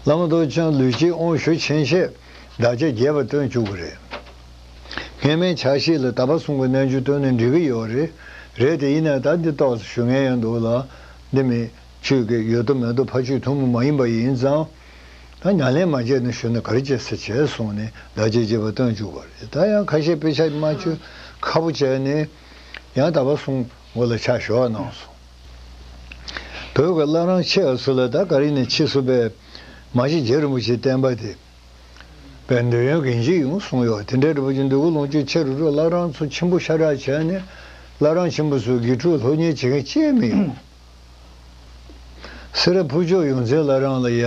བླ་མ་རྡོ་རྗེ་འཆང་ལུས་དཀྱིལ་དབང་ཞུ་ཕྱིན་ཆད་བདག་བསྐྱེད་རྒྱས་པ་སྟོན་བཅུག་གི་རེད། སྔས་མའི་ཕྱག་བཞེས་ལ་དག་པ་གསུམ་གྱི་རྣལ་འབྱོར་བཏོན་ནས་འགྲིག་གི་ཡོད་རེད། རེད་དེ་ཡིན་ན་ད་འདི་ཏོག་ཙམ་ཞུ་མཁན་ཡང་འདུག་ལ། འདི་མི་ཆོས་ཀྱི་ཡོད་དོ་མེད་དོ་ཕ་ཆོས་ཐུན་མོང་མ་ཡིན་པ་ཡིན་ཙང་། ད་ཉམས་ལེན་མ་བྱས་ན་ཞུ་ན་ག་རེ་བྱེད་ས་བྱས་གསུངས་ནས་བདག་བསྐྱེད་རྒྱས་པ་སྟོན་བཅུག་པ་རེད། ད་ཡང་ཁ་ཤས་དཔེ་ཆ་མ་བཅུ་ཁ་པོ་བྱས་ནས་ཡང་དག་པ་གསུམ་མགོ་ལ་ཕྱག་ཞུ་བ་གནང་སོང་། བོད་ཀྱི་བླ་བྲང་ཆེ་བ་ཚོ་ལ་ད་ག་རེ་ནས་ཕྱིས་སུ་པས་མ་གཞི་རྗེ་རིན་པོ་ཆེའི་བསྟན་པ་དེ་པའི་འདོད་ཡོན་རྒན་གཞིག་ཡོང་གསུངས་ཡོད། དེ་འདྲའི་རིན་པོ་ཆེ་འདོད་དགུ་ལོངས་སྤྱོད་ཆེ་རུ་འགྲོ། བླ་བྲང་ཚོ་ཆེན་པོ་ཤ་སྟག་བྱས་ནས་བླ་བྲང་ཆེན་པོ་ཚོས་དགེ་ཕྲུག་སློབ་གཉེར་བྱེད་མཁན་ཅིག་མི་ཡོང་། སེ་ར་ཕུར་ལྕོག་ཡོངས་འཛིན་བླ་བྲང་ལ་ཡ་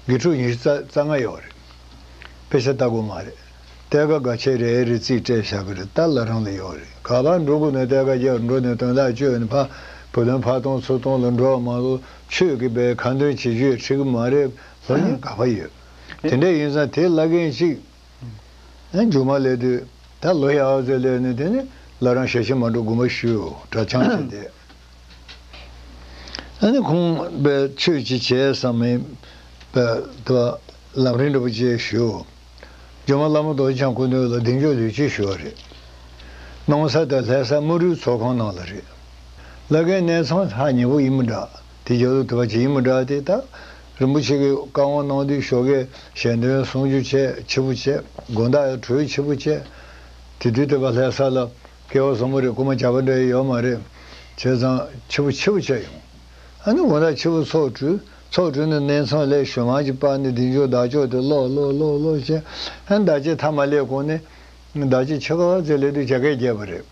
དགེ་ཕྲུག་ཉི་ཤུ་རྩ་རྩ་ལྔ་ཡོད་རེད། དཔེ་ཆ་ལྟ་དགོས་མ་རེད། གཏེར་ཁ་འགའ་ཤས་རེ་རེ་རྩིས་སྤྲད་བཞག་གི་རེད། ད་བླ་བྲང་ལ་ཡོད་རེད། ག་པར་འགྲོ་དགོས་ན་གཏེར་ཁ་རྒྱག་འགྲོ་ནས་དོན་དག་བཅོས་ནས་ཕར་བུ་ལོན་ཕར་གཏོང་ཚུར་གཏོང་ལ་འགྲོ་བ་མ་གཏོགས་ཆོས་ཀྱི་པའི་ཁ་འདོན་བྱེད་རྒྱུ་ཡང་འགྲིག་གི་མ་རེད། སློབ་གཉེར་ག་པར་ཡོད། དེ་འདྲ་ཡིན་ཙང་དེ་བླ་རྒན་གཅིག་ཨ་མཇུག་མ་སླེབས་དུས་ད་ལོ་ཡག་ཟེར་སླེབས་ནས་དེ་ནས་བླ་བྲང་ཞལ་ཆེམས་མ་འགྲོ་དགོངས་པ་ཞུ་གྲྭ་ཆང་བྱས་ཏེ། ཨ་ནི་ཁོང་པའི་ཆོས་ཅིག་བྱས་བསམ་མེད་པའི་དུ་ལམ་རིམ་འདྲ་པོ་ཅིག་ཞུ། སྒྱུ་མ་བླ་མ་རྡོ་རྗེ་འཆང་སྐུ་མདུན་ལ་གདེང་འཇོག་ལུས་ཅིག་ཞུ་བ་རེད། སྣང་ས་དང་ལྷ་ས་དམུ་རུའི་ཚོགས་ཁང་ནང་ལ་རེད། བླ་རྒན་གནས་ཚང་ལྷ་ཉེ་པོ་ཡིན་མི་འདྲ། དེ་རྒྱབ་ལོགས་དུ་བ་ཅིག་ཡིན་མི་འདྲ། དེ་ད་རིན་པོ་ཆེ་གི་བཀའ་དབང་གནང་དུས་ཞོགས་ཀས་ཞལ་འདོན་གསུང་ཆོས་བྱས་ཕྱི་པོ་བྱས། དགོང་དག་ཡང་གྲོས་ཕྱི་པོ་བྱས། དེ་དུས་དེ་བ་ལྷ་ས་ལ་སྐལ་བ་བཟང་པོ་རེད། རྐུན་མ་བྱ་བ་འདྲ་ཡོད་མ་རེད། བྱས་ཙང་ཕྱི་པོ་ཕྱི་པོ་བྱས་ཡོང་། ཨ་ནི་དགོང་དག་ཕྱི་པོ་ཚོགས་གྲོལ། ཚོགས་གྲོལ་ནས་གནས་ཚང་ལ་ཞུ་མར་ཅིག་སྤར་ནས་གདེང་འཇོག་བདག་ཅག་དེ་ཀློག་ཀློག་ཀློག་ཀློག་བྱས། ཨ་ནི་བདག་ཅག་མཐའ་མ་སླེབས་གོང་ནས་བདག་ཅག་ཕྱི་ཁ་བ་ཚེ་སླེབས་དུས་བྱ་སྐད་རྒྱབ་པ་རེད།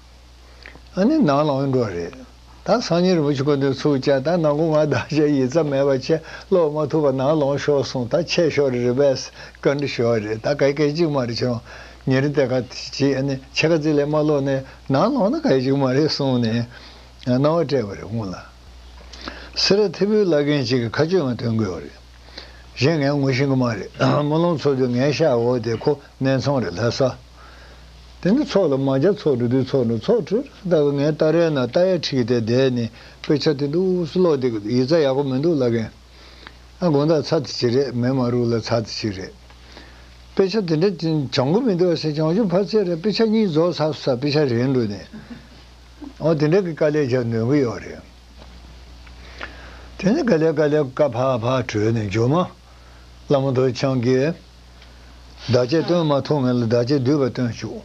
ཨ་ནི་ནང་ལངས་འགྲོ་རེད། ད་སང་ཉིན་རིན་པོ་ཆེ་སྐུ་མདུན་ཚུར་བཅར། ད་ནང་ཁོ་ང་བདག་ཅག་ཡིག་ཚགས་མེད་པ་བྱས་ཀློག་མ་ཐུབ་པ་ནང་ལངས་ཤོག་གསུངས། ད་ཆད་ཤོག་རེ་རེ་བས་བཀའ་འདྲི་ཞུ་བ་རེད། ད་ག་གེ་གཅིག་མ་རེད། ཁྱེད་རང་ཉིན་རེ་དེ་ག་ཅིག་ཨ་ནི་ཕྱི་ཁ་ཚིག་ལས་མ་ཀློག་ནས་ནང་ལངས་ན་ག་གེ་གཅིག་མ་རེད་གསུངས་ནས་གནང་བ་སྤྲད་པ་རེད་སྔོན་ལ། སེ་ར་ཐེ་བོའི་བླ་རྒན་གཅིག་གིས་ཁ་གཅོད་ང་སྟོན་གི་ཡོད་རེད། གཞན་ངས་ངོ་ཤེས་གི་མ་རེད། སྨོན་ལམ་ཚོགས་དུས་ངའི་ཤག་འོག་དེ་ཁོ་གནས་ཚང་རེད་ལྷ་ས། དེ་ནི་ཚོགས་ལ་མ་བཅར། ཚོགས་འགྲོ་དུས་ཚོགས་འགྲོ། ཚོགས་གྲོལ་ད་ག་ངའི་ལྟ་རའི་ནང་ལྟ་ཡ་ཁྲིད་དེ་བསྡད་ནས་དཔེ་ཆ་དེ་འདུག་སེ་ཀློག་བསྡད་གི་འདུག་ཡིག་ཚགས་ཡག་པོ་མི་འདུག་བླ་རྒན། ཨ་དགོང་དག་ཚར་དེ་ཅིག་རེད། མེ་མ་རུག་ལ་ཚར་དེ་ཅིག་རེད། དཔེ་ཆ་དེ་འདྲ་ཅིག་སྦྱང་གི་མི་འདུག་ཟེར། སྦྱང་རྒྱུ་ཕར་ཚད་རེད། དཔེ་ཆ་གཉིས་རྫོགས་ཚར་སོང་ཙང་དཔེ་ཆ་རན་འགྲོ་ནས། ཨོ་དེ་འདྲ་གི་དཀའ་ལས་རྒྱག་ནུས་ཀྱི་ཡོད་རེད། དེ་ནས་ག་ལེ་ག་ལེ་བཀའ་ཕར་ཕར་གྲོལ་ནས་མཇུག་མ་བླ་མ་རྡོ་རྗེ་འཆང་གིས་བདག་བསྐྱེད་སྟོན་མ་ཐུབ་མཁན་ལ་བདག་བསྐྱེད་བསྡུས་པ་སྟོན་བཅུག་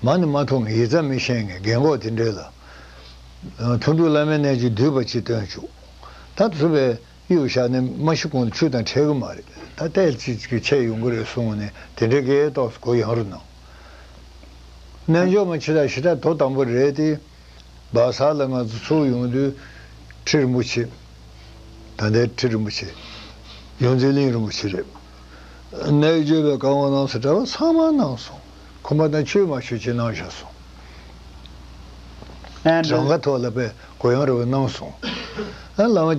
མ་ཎི་མ་ཐོགས་མཁན། ཡིག་རྩ་མི་ཤེས་མཁན། རྒན་གོག་དེ་འདྲས་ལ། ཐུན་དྲུག་བླ་མའི་རྣལ་འབྱོར་བསྡུས་པ་ཅིག་སྟོན་བཅུག་ད་ཚུར་བས་གཡུག་བཞག་ནས་མ་ཤི་གོང་དུ་ཆོས་དང་འཕྲད་གི་མ་རེད། ད་ལྟས་ཅིག་གི་ཆད་ཡོང་གི་རེད་གསུངས་ནས་དེ་འདྲའི་སྐད་ཏོག་གོ་ཡང་རུ་གནང་། རྣལ་འབྱོར་མ་ཆེ་ད་ཞེ་དྲག་དོ་དམ་པོ་རེད་དེ། སྦག་ས་ལ་ང་ཚོ་ཚུར་ཡོང་དུས་ཁྲི་རིན་པོ་ཆེ། ད་ལྟའི་ཁྲི་རིན་པོ་ཆེ། ཡོངས་འཛིན་གླིང་རིན་པོ་ཆེ་རེད། རྣལ་འབྱོར་པའི་བཀའ་དབང་གནང་སོ་གྲྭ་པ་ཚང་མ་གནང་སོང་། ཁོམ་པ་དང་ཆོས་མ་ཞུ་ཅེས་གནང་བཞག་སོང་། And གྲངས་ཀ་ཐོག་ལ་པའི་གོ་ཡང་རུ་གནང་སོང་། ཨ་བླ་མ་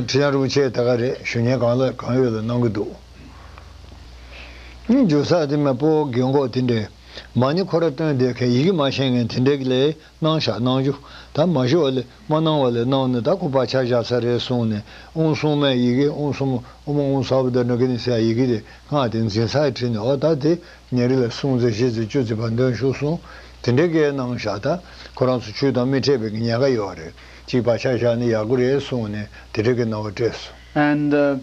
ཁྲི་བྱང་རིན་པོ་ཆེ་ད་ག་རེད། ཞུ་ཉན་གང་ལ་གང་ཡོད་ལ་གནང་གི་འདུག་ཨ་འཇུ་ས་དེ་མ་པོ་རྒན་གོག་དེ་འདྲས་མ་ཎི་ཁོ་ར་བཏོན་བསྡད་མཁན་ཡི་གེ་མ་ཤེས་མཁན་དེ་འདྲས་ལས་གནང་བཞག་གནང་རྒྱུ། ད་མ་ཞུ་བ་ལས་མ་གནང་བ་ལས་གནང་ནས་ད་ཁོ་བག་ཆགས་བཞག་ས་རེད་གསུངས་ནས། ཨོང་སྲུང་མའི་ཡི་གེ། ཨོང་སྲུང་མ། ཨོ་མ་ཨོང་ས་བུ་ད་ན་གི་ནི་ཟེར་ཡི་གེ་དེ་སྔགས་དེ་འཛིན་སར་བྲིས་ནས། ཨོ་ད་དེ་ཉེ་རི་ལ་སྲུང་ཚེ་བཞི་ཚེ་བཅུ་ཚེ་བར་འདོན་ཤོག་གསུངས། དེ་འདྲའི་སྐད་གནང་བཞག་ད་ཁོ་རང་ཚོ་ཆོས་དང་མི་འཕྲད་པའི་ཉེན་ཁ་ཡོད་རེད། གཅིག་བག་ཆགས་བཞག་ནས་ཡག་པོ་རེད་གསུངས་ནས་དེ་འདྲའི་སྐད་གནང་བ་སྤྲད་སོང་། And uh,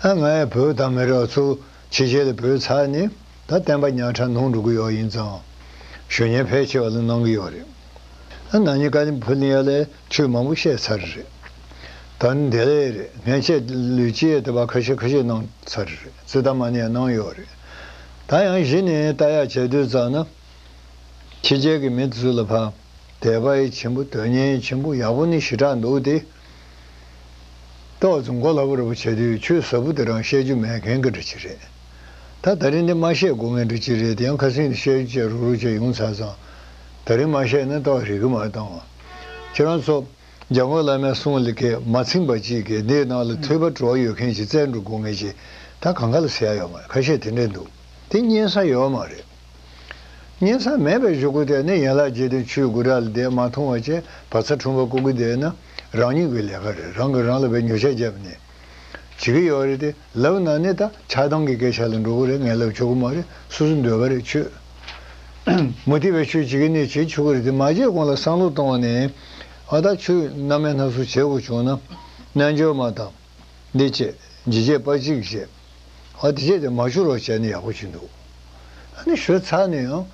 ཨ་ང་ཡང་བོད་དང་མི་རབས་ཚོ་ཕྱི་རྒྱལ་ལ་བུད་ཚར་ནས་ད་བསྟན་པ་ཉག་ཕྲ་ནོར་འགྲོ་གི་ཡོད་ཡིན་ཙང་། ཞུ་ཉན་ཕལ་ཆེ་བ་ལ་གནང་གི་ཡོད་རེད། ཨ་ན་ནིང་ཀ་ལི་ཕོར་ནི་ཡ་ལ་ཆོས་མང་པོ་བཤད་ཚར་རེད། ད་ནི་འདི་ལས་རེད། ངས་ཆེད་ལུས་ཅི་ཡས་དེ་བ་ཁ་ཤས་ཁ་ཤས་གནང་ཚར་རེད། ཙི་ཏ་མ་ནི་ཡ་གནང་ཡོད་རེད། ད་ཡང་གཞི་ནས་ལྟ་ཡག་བྱས་དུས་ཙང་ན། ཕྱི་རྒྱལ་གྱི་མི་ཚོ་ལ་ཕ། དད་པ་ཡི་ཆེན་པོ། དོན་གཉེར་ཡི་ཆེན་པོ། ཡག་པོ་ནི་ཞེ་དྲག་འདུག་སྟེ། ཏོག་ཙམ་མགོ་ལྷ་པོ་ར་པོ་བྱས་དུས་ཆོས་ཟབ་པོ་དེ་རང་བཤད་རྒྱུ་མེད་མཁན་གྱི་འདྲ་ཅིག་རེད། ད་ད་རིང་འདི་མ་བཤད་དགོས་མཁན་འདྲ་ཅིག་རེད། དེ་ཡང་ཁ་སང་ནས་བཤད་རྒྱུ་བྱས་རུག་རུག་བྱས་ཡོང་ཚར་ཙང་། ད་རིང་མ་བཤད་ན་ཏོག་རིག་གི་མ་བཏང་བ། ཁྱེད་རང་ཚོ་འཇམ་མགོན་བླ་མའི་གསུང་ལ་གས་མ་ཚིམ་པ་ཅིག་གིས་འདིའི་ནང་ལ་ཐོས་པ་བྲོ་བ་ཡོད་མཁན་ཅིག་བཙལ་འགྲོ་དགོས་མཁན་ཅིག་ད་གང་ག་ལ་ཟེར་ཡ་ཡོད་མ་རེད། ཁ་ཤས་དེ་འདྲས་འདུག་དེ་རྙེད་ས་ཡོད་མ་རེད། རྙེད་ས་མེད་པའི་གཞུག་གུ་དེ་ནི་ཡན་ལག་བརྒྱད་ལྡན་ཆོས་དགུ་ར་ལ་བསྡད་མ་མཐོང་བ་བྱས་བག་ཚ་ཁྲོམ་པ་བཀོག་གི་བསྡད་ན་རང་ཉིད་ཀྱི་ལས་ཀ་རེད། རང་གིས་རང་ལ་བའི་ཉོ་ཆ་བརྒྱབ་ནས་བྱེད་ཀྱི་ཡོད་རེད་དེ། ལབ་ན་ནི་ད་ཆགས་སྡང་གི་སྐད་ཆ་ལ་འགྲོ་གི་རེད། ངས་ལབ་ཆོག་གི་མ་རེད། སོ་སོའི་འདོད་པ་རེད་ཆོས། མུ་སྟེགས་པའི་ཆོས་བྱེད་ཀྱི་ནི་བྱེད་ཆོག་གི་རེད་དེ། མ་བྱས་གོང་ལ་བསམ་བློ་གཏོང་བ་ནི། ཨ་ད་ཆོས་རྣམ་སྨིན་སྣ་ཚོགས་བྱེད་དགོས་བྱུང་ན་རྣལ་འབྱོར་མ་དང་། འདི་བྱེད། ཇི་བྱེད་པ་གཅིག་བྱེད། ཨ་དེ་བྱེད་དེ་མ་ཞུ་རོགས་བྱས་ནས་ཡག་པོ་ཞིག་འདུག་ཨ་ནི་ཞུ་ཚར་ནས་ཡང་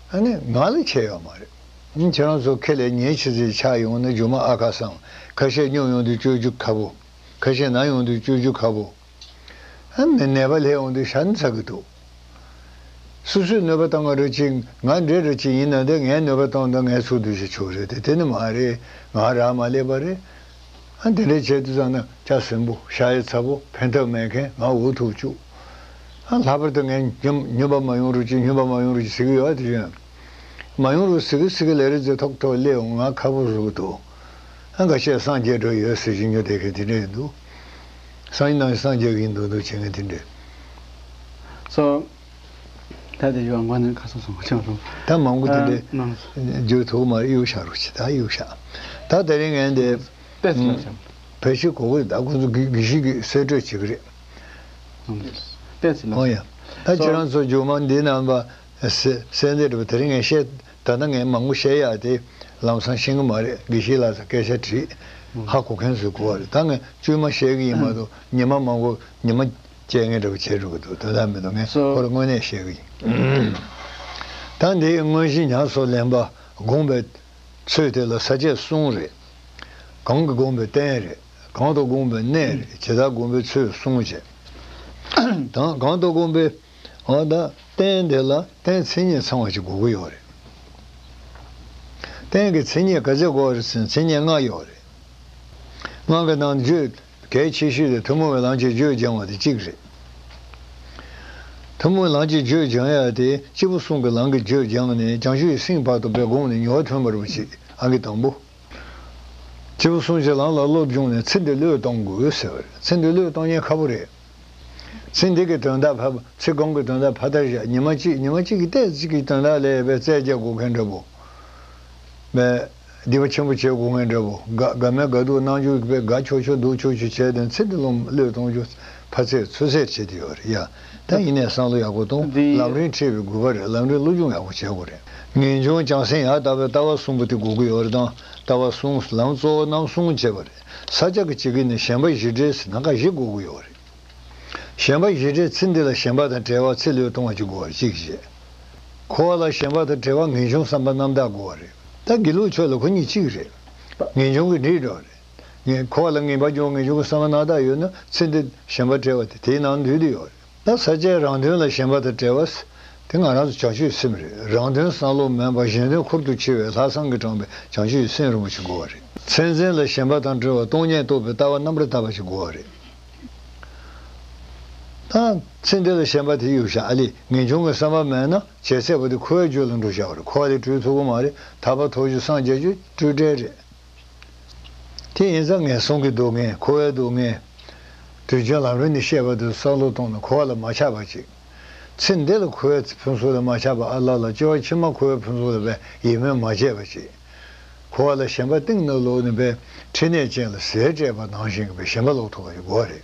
ཨ་ནི་ང་ལ་ཁྱད་ཡོད་མ་རེད། ཨ་ནི་ཁྱེད་རང་ཚོ་ཁེ་ལས་ཉེ་ཆི་ཟིག་ཆགས་ཡོང་ན་རྒྱུ་མ་ཨ་ཁ་སང་ཁ་ཤས་སྙུང་ཡོང་དུས་བཅོས་རྒྱུ་ཁག་པོ། ཁ་ཤས་ན་ཡོང་དུས་བཅོས་རྒྱུ་ཁག་པོ། ཨ་ནི་ནད་པ་སླེབས་ཡོང་དུས་ཤ་ནི་ཚ་གི་འདུག་སོ་སོས་གནོད་པ་བཏང་བ་རེད་ཅིག་ང་འདྲེ་རེད་ཅིག་ཡིན་ན་འདི་ངས་གནོད་པ་བཏང་དང་ངས་ཚུར་འདུས་ཤིག་ཆོག་རེད་དེ། དེ་ནི་མ་རེད། ང་རག་མ་ལས་པ་རེད། ཨ་འདི་འདྲའི་བྱས་དུས་ཙང་ན་ལྕགས་ཟིན་པོ་ཤ་ཡི་ཚ་པོ་ཕན་ཐབས་མེད་མཁན་ང་འུ་ཐུག་བཅུག་ཨ་ལྷག་པར་དུ་ངས་སྨྱོན་སྨྱོན་པ་མ་ཡོང་རོགས་ཅིག་སྨྱོན་པ་མ་ཡོང་རོགས་ཅིག་ཟེར་གི་ཡོད་དེ་བཞིན། མ་ཡོང་རུང་སི་གི་སི་གི་ལས་རེ་ཟེར་ཐོག་ཐོག་སླེབས་འོང་ང་ཁ་པོ་བཟོ་གི་འདུག་ཨ་འགའ་ཤས་སངས་རྒྱས་འགྲོ་ཡོད་ཟེར་བཞིན་ཉོ་བསྡད་མཁན་དེ་འདྲ་ཡོད་འདུག་སངས་རྒྱས་ནང་སངས་རྒྱས་ཀྱི་འདུག་འདུག་བྱེད་མཁན་དེ་འདྲ། སོ། ད་དེ་ཡོད་མགོ་ནས་ཁ་སོ་སོ་མ་ཆགས་རུང་། ད་མང་པོ་དེ་འདྲ་ཨ་ནང་རྒྱུ་ཐོག་མར་གཡུག་བཞག་རོགས་བྱེད། ད་གཡུག་བཞག་ད་དེ་རིང་ངས་འདི་པེ་ཙི་ལ་ཆམ། ཕལ་ཆེར་གོ་གི་རེད། ད་ཁོང་ཚོ་དགེ་དགེ་བཤེས་ཀྱིས་གསལ་སྤྲོད་བྱེད་ཀྱི་རེད། པེ་ཙི་ལ་ཨོ་ཡ། ཆམ། ད་ཁྱེད་སོ། རང་ཚོ་མཇུག་མ་འདི་རྣམ་པ། སེ་སེ་འདི་རེད་པ། དེ་རིང་ངས་བཤད། ད་ལྟ་ངས་མང་པོ་བཤད་ཡག་དེ་ལམ་སང་ཤེས་ཀྱི་མ་རེད། དགེ་བཤེས་ལགས་སུ་སྐད་ཆ་དྲིས། ཧ་གོ་མཁན་ཚོས་གོ་བ་རེད། ད་ངས་བཅོས་མ་བཤད་ཀྱི་ཡིན་མ་གཏོགས་ཉི་མ་མང་པོ་ཉི་མ་བཅད་ངས་འདྲ་པོ་བྱས་འགྲོ་གི་འདུག་དོན་དག་མི་འདུག་ངས་སོ། ཁོ་རང་དངོས་གནས་བཤད་ཀྱི་ཡིན། ད་འདིའི་དངོས་གཞི་ཉམས་སུ་ལེན་པ་དགོངས་པའི་ཚུལ་དེ་ལ་ས་བཅད་གསུམ་རེད། གང་གིས་དགོངས་པའི་རྟེན་རེད། གང་དུ་དགོངས་པའི་གནས་རེད། ཇི་ལྟར་དགོངས་པའི་ཚུལ་གསུམ་བྱས། དང་གང་དུ་དགོངས་པའི། འོ་ད་རྟེན་དེ་ལ་རྟེན་མཚན་ཉིད་ཚང་བ་ཞིག་དགོས་ཀྱི་ཡོད་རེད། རྟེན་གྱི་མཚན་ཉིད་ག་ཚོད་དགོས་རེད་ཟེར་ན་མཚན་ཉིད་ལྔ་ཡོད་རེད། ལྔ་གི་ནང་བརྗོད་གལ་ཆེ་ཤོས་དེ་ཐུན་མོང་བའི་ལམ་གྱི་རྒྱུད་སྦྱང་བ་དེ་གཅིག་རེད། ཐུན་མོང་བའི་ལམ་གྱི་རྒྱུད་སྦྱང་ཡ་དེ་སྐྱེས་བུ་གསུམ་གྱི་ལམ་གྱི་རྒྱུད་སྦྱངས་ནས་བྱང་ཆུབ་ཀྱི་སེམས་བར་དུ་སྦས་སྒོམ་ནས་མྱུར་བ་ཐོན་པ་རུ་ཞིག་ཨང་ཀི་དང་པོ། སྐྱེས་བུ་གསུམ་གྱི་ལམ་ལ་བློ་སྦྱོང་ནས་ཚེ་འདི་བློས་གཏོང་དགོས་ཟེར་བ་རེད། ཚེ་འདི་བློས་གཏོང་ཉེན་ཁ་པོ་རེད། ཚེ་འདི་གི་དོན་དག་ཕར་ཚེ་གང་གི་དོན་དག་ཕར་བཏང་བཞག་ཉི་མ་གཅིག་ཉི་མ་གཅིག་གི་ཏོག་ཙམ་གྱི་དོན་དག་ལ་ཡ་བའི་རྩལ་རྒྱག་དགོས་མཁན་འདྲ་པོ། བའི་སྡིག་པ་ཆེན་པོ་བྱེད་དགོས་མཁན་འདྲ་པོ། དགའ་དགའ་མེད་དགའ་སྡུག་སྣང་རྒྱུ་བའི་དགའ་ཆོག་ཆོག་སྡུག་ཆོག་ཆོག་བྱས་ཏེ་ཚེ་འདི་བློ་བློས་གཏོང་རྒྱུ་ཕར་ཚད་ཚུར་ཚད་བྱེད་དེ་ཡོད་རེད་ཡ། ད་ཡིན་ནས་བསམ་བློ་ཡག་པོ་གཏོང་། འདི་ལམ་རིམ་འཁྲིད་པའི་དགོས་པ་རེད། ལམ་རིམ་བློ་སྦྱོང་ཡག་པོ་བྱེད་དགོས་རེད། ངེས་འབྱུང་བྱང་སེམས་ཡང་དག་པའི་ལྟ་བ་གསུམ་པོ་དེ་དགོས་ཀྱི་ཡོད་རེད། དང་ལྟ་བ་གསུམ་ལམ་གཙོ་བོ་རྣམ་གསུམ་བྱས་པ་རེད། ས་སྐྱ་གི་སྤྱི་སྒེར་ནས་ཞེན་པ་བཞི་བྲལ་ཟེར་ན་ཁ་བཞི་དགོས་ཀྱི་ཡོད་རེད། ཞེན་པ་བཞི་བྲལ་ཚེ་འདི་ལ་ཞེན་པ་དང་བྲལ་བ་ཚེ་བློས་གཏོང་བ་གཅིག་དགོས་པ་གཅིག་བྱས། འཁོར་བ་ལ་ཞེན་པ་དང་བྲལ་བ་ངེས་འབྱུང་བསམ་པ་རྣམ་དག་དགོས་པ་རེད། ད་དགེ་ལུགས་ཕྱོགས་ལ་ཁོ་གཉིས་གཅིག་རེད། ངེས་འབྱུང་གི་འདྲེས་འགྲོ་བ་རེད། ངས་འཁོར་བ་ལ་ངེས་པ་འབྱུང་ངེས་འབྱུང་གི་བསམ་པ་རྣམ་དག་ཡོད་ན་ཚེ་འདི་ཞེན་པ་བྲལ་བ་དེ་དེའི་ནང་འདུས་བསྡད་ཡོད་རེད། ད་ས་བཅད་རང་དོན་ལ་ཞེན་པ་དང་བྲལ་བ། དེ་ང་རང་ཚོ་བྱང་ཆུབ་སེམས་རེད། རང་དོན་བསམ་བློ་མིན་པ་གཞན་དོན་ཁུར་དུ་ཆུད་པའི་ལྷག་བསམ་གྱིས་དྲངས་པའི་བྱང་ཆུབ་སེམས་རིན་པོ་ཆེ་དགོས་པ་རེད། མཚན་འཛིན་ལ་ཞེན་པ་དང་བྲལ་བ་སྟོང་ཉིད་རྟོགས་པའི་ལྟ་བ་རྣམ་པར་དག་པ་ཞིག་དགོས་པ་རེད། ད་ཚེ་འདི་ལ་ཞེན་པ་དེ་ཡོད་ཤག་ཨ་ལས་ངེས་འབྱུང་གི་བསམ་པ་མེད་ན་བྱས་ཚད་པོ་དེ་འཁོར་བའི་རྒྱུ་ལ་འགྲོ་བཞག་པ་རེད། འཁོར་བ་ལས་གྲོལ་ཐུབ་ཀྱི་མ་རེད། ཐར་པ་ཐོབ་རྒྱུ་སངས་རྒྱས་རྒྱུ་སྤྲོས་བྲལ་རེད། དེ་ཡིན་ཙང་ངན་སོང་གི་སྡུག་བསྔལ་འཁོར་བའི་སྡུག་བསྔལ། དུས་རྒྱུན་ལམ་རིམ་ནས་བཤད་པ་དེ་བསམ་བློ་གཏོང་ན་འཁོར་བ་ལ་མ་ཆགས་པ་ཅིག་ཚེ་འདི་ལ་འཁོར་བའི་ཕུན་ཚོགས་ལ་མ་ཆགས་པ་ཨ་ལ་ལ་སྐྱེ་བ་ཕྱི་མ་འཁོར་བའི་ཕུན་ཚོགས་ལ་བས་ཡིད་སྨོན་མ་བྱས་པ་ཅིག་འཁོར་བ་ལ་ཞེན་པ་གཏིང་ནས་ལོག་ནས་བས་ཕྲིན་ལས་ཅན་ལ་ཟས་སྤྲད་པ་ནང་བཞིན་གྱི་བས་ཞེན་པ་ལོག་ཐུབ་པ་ཞིག་དགོས་རེད།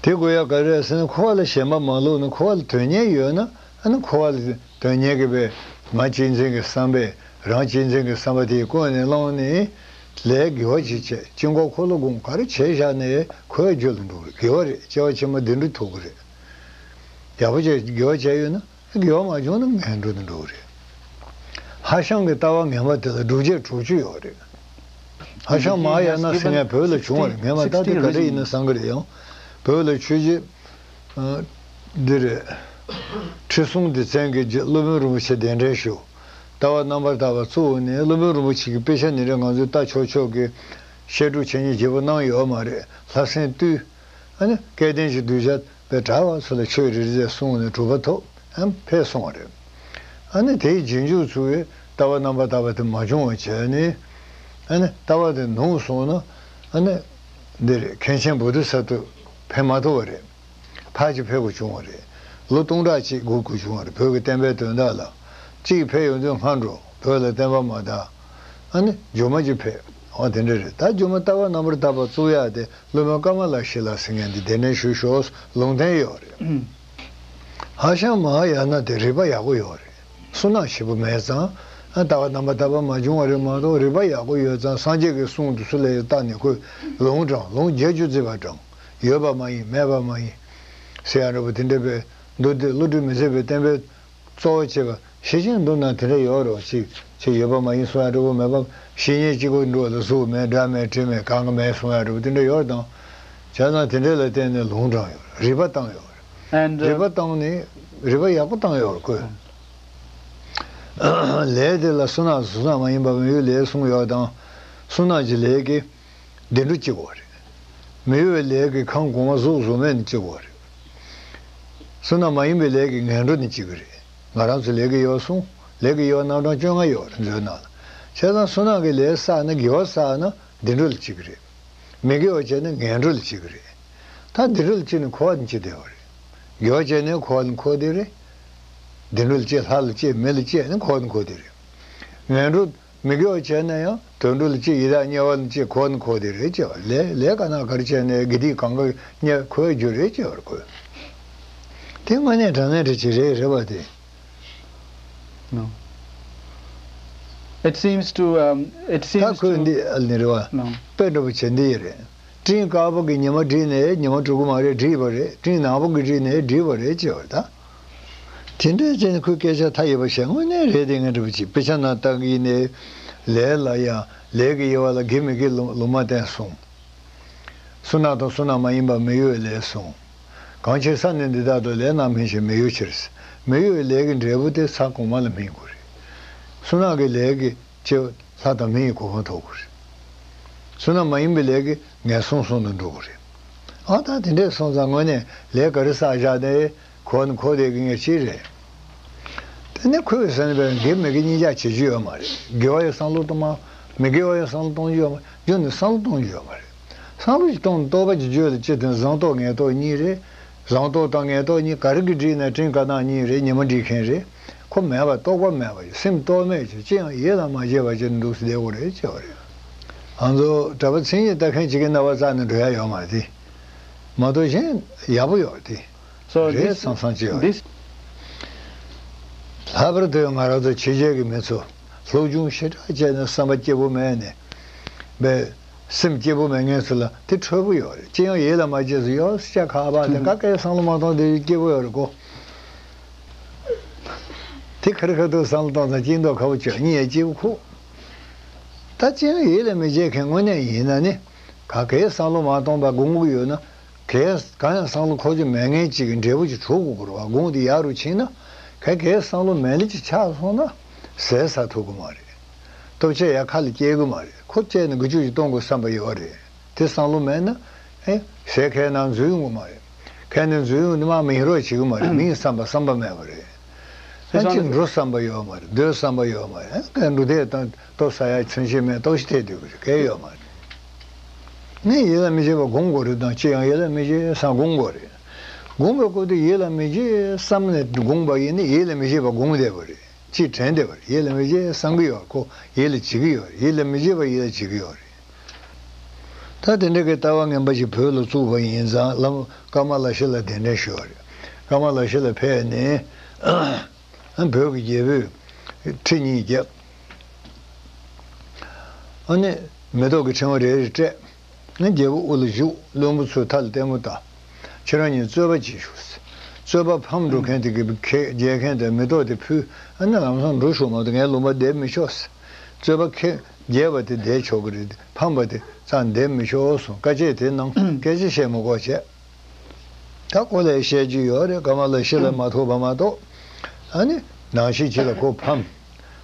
དེ་དགོས་ཡ་ག་རེ་རེད་ཟེར་ན་འཁོར་བ་ལ་ཞེན་པ་མ་ལོག་ན་འཁོར་བ་ལ་དོན་གཉེར་ཡོད་ན་ཨ་ནི་འཁོར་བ་ལ་དོན་གཉེར་གྱི་བས་ང་གཅེས་འཛིན་གྱི་བསམ་པས་རང་གཅེས་འཛིན་གྱི་བསམ་པ་དེ་ཀུན་ནས་བསླངས་ནས་ལས་དགེ་བ་ཅིག་བྱས་དཀྱིལ་འཁོར་འཁོར་ལོ་སྒོམ་ག་རེ་བྱས་བཞག་ནས་འཁོར་བའི་རྒྱུ་ལ་འགྲོ་གི་རེད། དགེ་བ་རེད། སྐྱེ་བ་ཕྱི་མ་བདེ་འགྲོ་ཐོབ་གི་རེད། ཡག་པོ་བྱས་དགེ་བ་བྱས་ཡོད་ན། དགེ་བ་མ་བྱུང་ན་ངན་འགྲོ་དུ་འགྲོ་གི་རེད། ཧྭ་ཤང་གི་ལྟ་བ་ངན་པ་དེ་ལ་སྒྲུབ་བྱེད་དྲུག་ཅུ་ཡོད་རེད། ཧྭ་ཤང་མ་ཧཱ་ཡ་ན་ཟེར་མཁན་བོད་ལ་བྱུང་བ་རེད། ངས་མ་ད་དེ་ག་རེ་ཡིན་ན་བསམ་གི་རེད། ཡང་བོད་ལ་ཆོས་རྗེ་འདི་རེད། ཁྲི་སྲོང་ལྡེ་བཙན་གྱི་རྗེས་སློབ་དཔོན་རིན་པོ་ཆེ་གདན་འདྲེན་ཞུ། ལྟ་བ་རྣམ་པར་དག་པ་གཙོ་བོ་ནི་སློབ་དཔོན་རིན་པོ་ཆེ་གི་དཔེ་ཆ་ནི་རེད། ང་ཚོས་ལྟ་ཆོག་ཆོག་གི་བཤད་སྒྲུབ་བྱེད་མཁན་བརྗེ་པོ་གནང་ཡོད་མ་རེད། ལྷ་སྲིན་བཏུལ། ཨ་ནི་སྐལ་ལྡན་གྱི་གདུལ་བྱ་དཔེ་གྲགས་པ་ཚོ་ལ་ཆོས་རེ་རེ་གསུངས་ནས་གྲུབ་པ་ཐོབ་ཨ་ཕེབས་སོང་བ་རེད། ཨ་ནི་དེའི་རྗེས་འཇུག་ཚུ་བས་ལྟ་བ་རྣམ་པར་དག་པ་དེ་མ་བྱུང་བ་བྱས་ནས་ཨ་ནི་ལྟ་བ་དེ་ནུབ་སོང་ན་ཨ་ནི་འདི་རེད། མཁན་ཆེན་བོ་དྷི་ས་ཏྭ་ཕེབས་མ་ཐུབ་པ་རེད། ཕར་ཅིག་ཕེབས་དགོས་བྱུང་བ་རེད། ལོ་སྟོང་ཕྲག་གཅིག་སྒུག་དགོས་བྱུང་བ་རེད། བོད་ཀྱི་བསྟན་པའི་དོན་དག་ལ། གཅིག་ཕེབས་ཡོང་དུས་སྔ་འགྲོ་བོད་ལ་བསྟན་པ་མ་དར། ཨ་ནི་རྒྱུ་མ་ཅིག་ཕེབས། འོ་དེ་འདྲ་རེད། ད་རྒྱུ་མ་ལྟ་བ་རྣམ་པར་དག་པ་བཙུགས་ཡག་དེ་སློབ་དཔོན་ཀ་མ་ལ་ཤཱི་ལ་ཟེར་མཁན་དེ་གདན་འདྲེན་ཞུ་ཤོག་ལུང་བསྟན་ཡོད་རེད། ཧྭ་ཤང་མ་ཧཱ་ཡ་ན་དེ་རིག་པ་ཡག་པོ་ཡོད་རེད། བསོད་ནམས་ཞེ་པོ་མེད་ཙང་ཨ་ལྟ་བ་རྣམ་པར་དག་པ་མ་བྱུང་བ་རེད་མ་གཏོགས་རིག་པ་ཡག་པོ་ཡོད་ཙང་སངས་རྒྱས་ཀྱི་གསུང་དེ་ཚོ་ལ་བལྟས་ནས་ཁོས་ལུང་དྲངས། ལུང་བརྒྱད་ཅུ་བརྩིས་པ་དྲངས། ཡོད་པ་མ་ཡིན་མེད་པ་མ་ཡིན་ཟེར་ཡ་འདྲ་པོ་དེ་འདྲ་པའི་མདོ་སྡེ་བསླུ་བྲིད་མི་བྱེད་པའི་བསྟན་པའི་གཙོ་བོ་བྱེད་པ་ཤེར་ཕྱིན་མདོ་ན་དེ་འདྲ་ཡོད་རེད། ཅིག་ཅིག་ཡོད་པ་མ་ཡིན་གསུང་ཡ་འདྲ་པོ་མེད་པ། བཤེས་གཉེན་གཅིག་པོ་འགྲོ་ལ་གཟུགས་མེད་སྒྲ་མེད་དྲི་མེད་གང་གི་མེད་གསུང་ཡ་འདྲ་པོ་དེ་འདྲ་ཡོད་དང་། བྱས་ཙང་དེ་འདྲ་ལ་བརྟེན་ནས་ལུང་དྲངས་ཡོད་རེད། རིག་པ་བཏང་ཡོད་རེད། And, uh, རིག་པ་བཏང་ནས་རིག་པ་ཡག་པོ་བཏང་ཡོད་རེད་ཁོས། ལས་དེ་ལ་བསོད་ནམས་བསོད་ནམས་མ་ཡིན་པ་མི་ཡུལ་ལས་གསུངས་ཡོད་དང་། བསོད་ནམས་ཀྱི་ལས་ཀྱིས་བདེ་འགྲོ་སྐྱེ་དགོས་རེད། མི་གཡོ་བའི་ལས་ཀྱིས་ཁམས་གོང་མ་གཟུགས་གཟུགས་མེད་ནི་སྐྱེ་དགོས་རེད། བསོད་ནམས་མ་ཡིན་པའི་ལས་ཀྱིས་ངན་འགྲོ་ནི་སྐྱེ་གི་རེད། ང་རང་ཚོ་ལས་ཀྱི་གཡོ་གསུམ། ལས་ཀྱི་གཡོ་རྣམ་གྲངས་བཅོ་ལྔ་ཡོད་རེད་མཛོད་ནང་ལ། བྱས་ཙང་བསོད་ནམས་ཀྱི་ལས་བསགས་ན་དགེ་བ་བསགས་ན་བདེ་འགྲོ་ལ་སྐྱེ་གི་རེད། མི་དགེ་བ་བྱས་ན་ངན་འགྲོ་ལ་སྐྱེ་གི་རེད། ད་བདེ་འགྲོ་ལ་སྐྱེ་ནས་འཁོར་བ་ནི་སྐྱེ་བསྡད་པ་རེད། དགེ་བ་བྱས་ནས་འཁོར་བ་ནི་འཁོར་བསྡད་རེད། བདེ་འགྲོ་ལ་སྐྱེ་ལྷ་ལ་སྐྱེ་མི་ལ་སྐྱེ་ནས་འཁོར་བ་ནི་འཁོར་བསྡད་རེད། ངན་འགྲོ། མི་དགེ་བ་བྱས་ན་ཡང་དུད་འགྲོ་ལ་སྐྱེ་ཡི་དྭགས་དམྱལ་བ་ལ་སྐྱེ་འཁོར་ནི་འཁོར་དེ་རེད་ཅེས་པ་ལས་ལས་ག་ན་ག་རེ་བྱས་ནས་དགེ་སྡིག་གང་ག་དམྱལ་འཁོར་རྒྱུ་རེད་ཅེས་པར་གོ། དེ་དངོས་གནས་དྲང་གནས་རེད་ཅེས་རེད་རེད་པ་དེ། No. It seems to, um, it ད seems ཁོས to འདི་ཨ་ནི་རེད་བ། No. དཔེ་འདྲ་པོ་བྱེད་འདི་ཡི་རེད། སྤྲིན་དཀར་པོ་གི་ཉི་མ་བསྒྲིབས་ནས་ཉི་མ་དྲུག་གི་མ་རེད་བསྒྲིབས་པ་རེད། སྤྲིན་ནག་པོ་གི་བསྒྲིབས་ནས་བསྒྲིབས་པ་རེད་ཅེས་པར་ད། དེ་འདྲའི་ཅན་ཁོའི་སྐད་ཆ་མཐའ་ཡས་པ་བཤད་དངོས་གནས་རེད་དེ་ངས་འདྲི་བ་ཅིག་དཔེ་ཆ་ནང་ལྟ་གི་ཡིན་ནའི། ལས་ལ་ཡང་ལས་ཀྱི་དབྱེ་བ་ལ་དགེ་མི་དགེ་ལུང་ལུང་མ་བསྟན་གསུངས། བསོད་ནམས་དང་བསོད་ནམས་མ་ཡིན་པ་མི་གཡོ་བའི་ལས་གསུངས། གང་ཕྱིར་ས་ནི་འདི་དག་ཏུ་ལས་རྣམ་སྨིན་ཞིང་མི་གཡོ་ཕྱིར། མི་གཡོ་བའི་ལས་ཀྱི་འབྲས་བུ་དེ་ས་གོང་མ་ལ་སྨིན་དགོས་རེད། བསོད་ནམས་ཀྱི་ལས་ཀྱི་སྐྱེ་བོ་ལྷ་དང་མི་ཡི་གོ་འཕང་ཐོབ་དགོས་རེད། བསོད་ནམས་མ་ཡིན་པའི་ལས་ཀྱིས་ངན་སོང་གསུམ་དུ་འགྲོ་དགོས་རེད། ཨ་ད་དེ་འདྲས་སོང་ཙང་དངོས་གནས་ལས་ག་རེ་བསགས་བཞག་ནས་གོ་ནི་གོ་བསྡད་ཀྱི་ངས་ཅི་རེད། དེ་ནས་ཁོས་བསམ་པའི་དགེ་མི་དགེ་གཉིས་ཆ་བྱེད་རྒྱུ་ཡོད་མ་རེད། དགེ་བ་ཡི་བསམ་བློ་གཏོང་མ། མི་དགེ་བ་ཡི་བསམ་བློ་གཏོང་རྒྱུ་ཡོད་མ་རེད། རྒྱུ་ནི་བསམ་བློ་གཏོང་རྒྱུ་ཡོད་མ་རེད། བསམ་བློ་ཞིག་གཏོང་ནས་རྟོགས་པ་ཅིག་བརྗོད་ལ་སྤྱིར་དོན་བཟང་རྟོག་ངན་རྟོག་གཉིས་རེད། བཟང་རྟོག་དང་ངན་རྟོག་གཉིས་ག་རེ་གིས་བསྒྲིགས་ནས་སྤྲིན་དཀར་ནག་གཉིས་རེད། ཉི་མ་བསྒྲིགས་མཁན་རེད། ཁོ་མེད་པ་རྟོགས་པ་མེད་པ་ཅིག་སེམས་རྟོག་མེད་ཅིག་ཅི་ཡང་ཡིད་ལ་མ་བྱེད་པ་ཅིག་འདུག་སེ་བསྡད་དགོས་རེད་ཅེས་པ་རེད། ང་ཚོ་གྲྭ་པ་མཚན་ཉིད་ལྟ་མཁན་ཅིག་གི་རྣ་བ་བཙག་ནས་འགྲོ་ཡ་ཡོད་མ་རེད་དེ། མ་གཏོགས་གཞན་ཡག་པོ་ཡོད་རེད་དེ། So རེད། this- བསམ་བསམ་ཅིག་ཡོད་རེད། This- ལྷག་པར་དུ་ང་རང་ཚོ་ཕྱི་རྒྱལ་གྱི་མི་ཚོ་སློབ་སྦྱོང་ཞེ་དྲག་བྱས་ནས་བསམ་པ་སྐྱིད་པོ་མེད་ནས་པའི་སེམས་སྐྱིད་པོ་མེད་མཁན་ཚོ་ལ་དེ་འཕྲོད་པོ་ཡོད་རེད། ཅི་ཡང་ཡིད་ལ་མ་བྱས་སུ་ཡོད་ས་ཆ་ཁག་པ་དེ་ག་གེ་བསམ་བློ་མ་གཏོང་དེ་སྐྱིད་པོ་ཡོད་རེད་གོ། དེ་ཁ་རི་ཁ་ཐུག་བསམ་བློ་གཏོང་ཙང་སྐྱིད་མདོག་ཁ་པོ་བྱོས་གཉིད་ཡང་སྐྱིད་པོ་ཁུག་ད་སྤྱིར་ཡིད་ལ་མི་བྱེད་མཁན་དངོས་གནས་ཡིན་ན་ནི། ག་གེ་བསམ་བློ་མ་གཏོང་བར་སྒུག་སྒུག་ཡོད་ན། གས་གང་ཡང་བསམ་བློ་འཁོར་རྒྱུ་མེད་མཁན་ཅིག་གི་འབྲས་བུ་ཅིག་གྲུབ་དགོས་ཀྱི་རེད་བ། དགུང་དེ་ཡག་རུ་ཕྱིན་ན། གས་གས་བསམ་བློ་མེད་ལེ་ཅིག་ཆགས་སོང་ན། ཟས་ཟ་ཐུབ་ཀྱི་མ་རེད། ལྟོ་ཆས་ཡག་ཁ་ལ་སྐྱེལ་གྱི་མ་རེད། ཁོ་སྐྱེལ་ནས་དགུ་བཅུ་ཞིག་གཏོང་དགོས་བསམ་པ་ཡོད་རེད། དེ་བསམ་བློ་མེད་ན། ཨེ། ཟས་ཁའི་ནང་འཛུལ་ཡོང་གི་མ་རེད། ཁའི་ནང་འཛུལ་ཡོང་དུས་མ་མི་རོགས་བྱེད་ཀྱི་མ་རེད། མིས་བསམ་པ་བསམ་པ་མེད་པ་རེད། ཨ་ཅེ་འགྲོ་བསམ་པ་ཡོད་མ་རེད། སྡོད་བསམ་པ་ཡོད་མ་རེད། ཨ་ཀའི་འགྲོ་དེ་དང་ལྟོ་ཟ་ཡ་ཚུན་ཆད་མེད་ལྟོགས་ཤི་ཐེབས་སྡོད་ཀྱི་རེད། གལ་ཡོད་མ་རེད། ངས་ཡིད་ལ་མི་བྱེད་པ་སྒོམ་དགོས་རེད་དང་ཅི་ཡང་ཡིད་ལ་མི་བྱེད་བསམ་སྒོམ་དགོས་རེད། སྒོམ་པའི་སྐབས་དུ་ཡིད་ལ་མི་བྱེད་བསམ་ནས་སྒོམ་པ་ཡིན་ན་ཡིད་ལ་མི་བྱེད་པ་སྒོམ་བསྡད་པ་རེད། ཅི་དྲན་བསྡད་པ་རེད། ཡིད་ལ་མི་བྱེད་བསམ་གྱི་ཡོད། ཁོ་ཡིད་ལ་བྱེད་ཀྱི་ཡོད་རེད། ཡིད་ལ་མི་བྱེད་པ་ཡིད་ལ་བྱེད་ཀྱི་ཡོད་རེད། ད་དེ་འདྲ་གི་ལྟ་བ་ངན་པ་ཞིག་བོད་ལ་བཙུགས་པ་ཡིན་ཙང་བླ་མ་ཀ་མ་ལ་ཤཱི་ལ་གདན་འདྲེན་ཞུས་པ་རེད། ཀ་མ་ལ་ཤཱི་ལ་ཕེབས་ནས་བོད་ཀྱི་རྒྱལ་པོས་ཁྲི་གཉིས་བརྒྱབ། ཨ་ནི་མེ་ཏོག་གི་ཕྲེང་བ་རེ་རེ་སྤྲད། ཨ་ནི་རྒྱལ་པོ་དབུ་ལ་བཞུགས། བློན་པོ་ཚོས་མཐའ་ལ་ལྟད་མོ་ལྟ། ཁྱེད་རང་གཉིས་རྩོད་པ་བྱེད་ཤོག་ཟེར། རྩོད་པ་ཕམ་འགྲོ་མཁན་དེ་གིས་ཁས་རྒྱལ་མཁན་དེ་མེ་ཏོག་དེ་ཕུལ། ཨ་ནི་ལམ་སང་འགྲོ་ཤོག་མ་གཏོགས་ངའི་ལུང་པ་བསྡད་མི་ཆོག་ཟེར། རྩོད་པ་ཁས་རྒྱལ་བ་དེ་བསྡད་ཆོག་གི་རེད། ཕམ་པ་དེ་རྩ་བསྡད་མི་ཆོག་གསུངས། བཀའ་ཆད་དེ་གནང་། སྐད་ཆ་བཤད་མི་དགོས་བྱས། ད་ཁོ་ལ་བཤད་རྒྱུ་ཡོད་རེད། ཀ་མ་ལ་ཤཱི་ལ་མ་ཐུག་པ་མ་གཏོགས། ཨ་ནི་ནང་བཞིན་བྱས་ལ་ཁོ་ཕམ།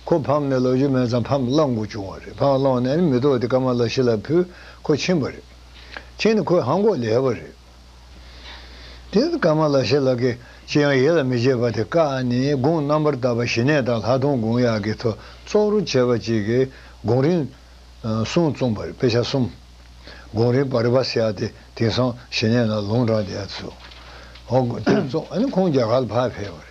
ཁོ་ཕམ་ནས་ལོ་རྒྱུས་མེད་ཙང་ཕམ་བླང་དགོས་བྱུང་བ་རེད། ཕམ་བླངས་ནས་ཨ་ནི་མེ་ཏོག་དེ་ཀ་མ་ལ་ཤཱི་ལ་ཕུལ། ཁོ་ཕྱིན་པ་རེད། ཕྱིན་ནས་ཁོས་ཧང་གོ་ལས་པ་རེད། དེ་ཀ་མ་ལ་ཤཱི་ལ་གིས་ཅི་ཡང་ཡིད་ལ་མི་བྱེད་པ་དེ་བཀག་ནས་དགུང་རྣམ་པར་དག་པ་ཞི་གནས་དང་ལྷག་མཐོང་སྒོམ་ཡག་གི་ཐོག་གཙོ་བོར་བྱས་པ་ཅིག་གི་སྒོམ་རིམ་གསུམ་བཙུགས་པ་རེད། དཔེ་ཆ་གསུམ། སྒོམ་རིམ་བར་པ་ཟེར་ཡག་དེ་དེང་སང་ཞི་གནས་ལ་ལུང་དྲངས་བསྡད་ཡག་ཚོ། འོ་དེ་བཙུགས། ཨ་ནི་ཁོང་རྒྱ་གར་ལ་ཕར་ཕེབས་པ་རེད།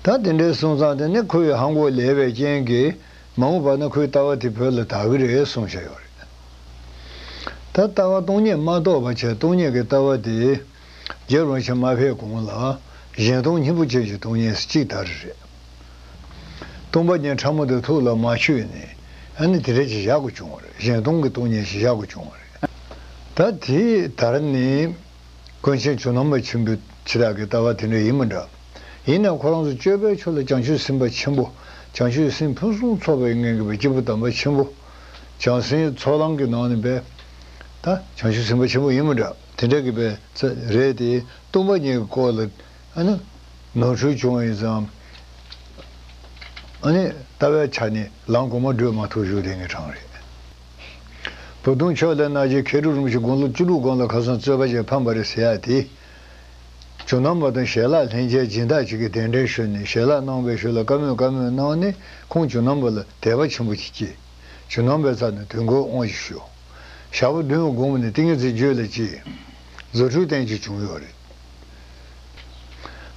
ད་དེ་འདྲའི་སོང་ཙང་དེ་ནི་ཁོའི་ཧང་གོ་ལས་པའི་རྐྱེན་གྱིས་མ་འོངས་པ་ན་ཁོའི་ལྟ་བ་དེ་བོད་ལ་དར་གི་རེད་གསུངས་བཞག་ཡོད་རེད། ད་ལྟ་བ་སྟོང་ཉིད་མ་རྟོགས་པ་བྱས། སྟོང་ཉིད་ཀྱི་ལྟ་བ་དེ་རྗེ་རིན་པོ་ཆེ་མ་ཕེབས་གོང་ལ་གཞན་སྟོང་སྙིང་པོ་ཅན་གྱི་སྟོང་ཉིད་གཅིག་དར་རེད། སྟོང་པ་ཉིད་ཕྲ་མོ་དེ་ཐུགས་ལ་མ་ཆུད་ནས། ཨ་ནི་དེ་འདྲ་ཅིག་བཞག་དགོས་བྱུང་བ་རེད། གཞན་སྟོང་གི་སྟོང་ཉིད་ཅིག་བཞག་དགོས་བྱུང་བ་རེད། ད་དེ་དར་ནས། ཀུན་མཁྱེན་ཇོ་ནང་པ་ཆེན་པོ་ཆེ་དག་གི་ལྟ་བ་དེ་འདྲ་ཡིན་མི་འདྲ། ཡིན་ནའང་ཁོ་རང་ཚོ་སྤྱོད་པའི་ཆོས་ལ་བྱང་ཆུབ་སེམས་དཔའ་ཆེན་པོ། བྱང་ཆུབ་སེམས་ཕུན་སུམ་ཚོགས་པའི་ངང་གིས་སྦས་སྐྱེས་བུ་དམ་པ་ཆེན་པོ། བྱང་སེམས་ཚོགས་ལམ་གྱི་ནང་ནས་སྦས། ད་བྱང་ཆུབ་སེམས་དཔའ་ཆེན་པོ་ཡིན་མི་འདྲ། དེ་འདྲ་གི་སྦས་ཚེ་རེད་དེ། སྟོང་པ་ཉིད་ཀྱི་སྐོར་ལ་ཨ་ནི་ནོར་འཁྲུལ་བྱུང་བ་ཡིན་ཙང་། ཨ་ནི་ལྟ་བའི་ཆ་ནས་ལམ་གོང་མ་བགྲོད་མ་ཐུབ་བཞུགས་བསྡད་མཁན་གྲངས་རེད། བུ་སྟོན་ཕྱོགས་ལས་ན་རྗེ་མཁས་གྲུབ་རིན་པོ་ཆེ་དགུང་ལོ་བཅུ་དྲུག་སྒང་ལ་ཁ་སང་རྩོད་པ་བྱས་ཕམ་པ་རེད་ཟེར་ཡག་དེ། ཇོ་ནང་པ་དང་ཞལ་ལག་ལྷན་རྒྱས་སྦྱིན་བདག་ཅིག་གིས་གདན་འདྲེན་ཞུས་ནས་ཞལ་ལག་གནང་བའི་ཤུལ་ལ་བཀའ་མོལ་བཀའ་མོལ་གནང་ནས་ཁོང་ཇོ་ནང་པ་ལ་དད་པ་ཆེན་པོ་ཅིག་སྐྱེས། ཇོ་ནང་པའི་རྩ་ནས་དོན་གོའི་དབང་ཞིག་ཞུ། ཞག་པོ་བདུན་བསྒོམས་ནས་ཏིང་ངེ་འཛིན་རྒྱུད་ལ་སྐྱེས། རྫུ་འཕྲུལ་བསྟན་གྱི་བྱུང་ཡོད་རེད།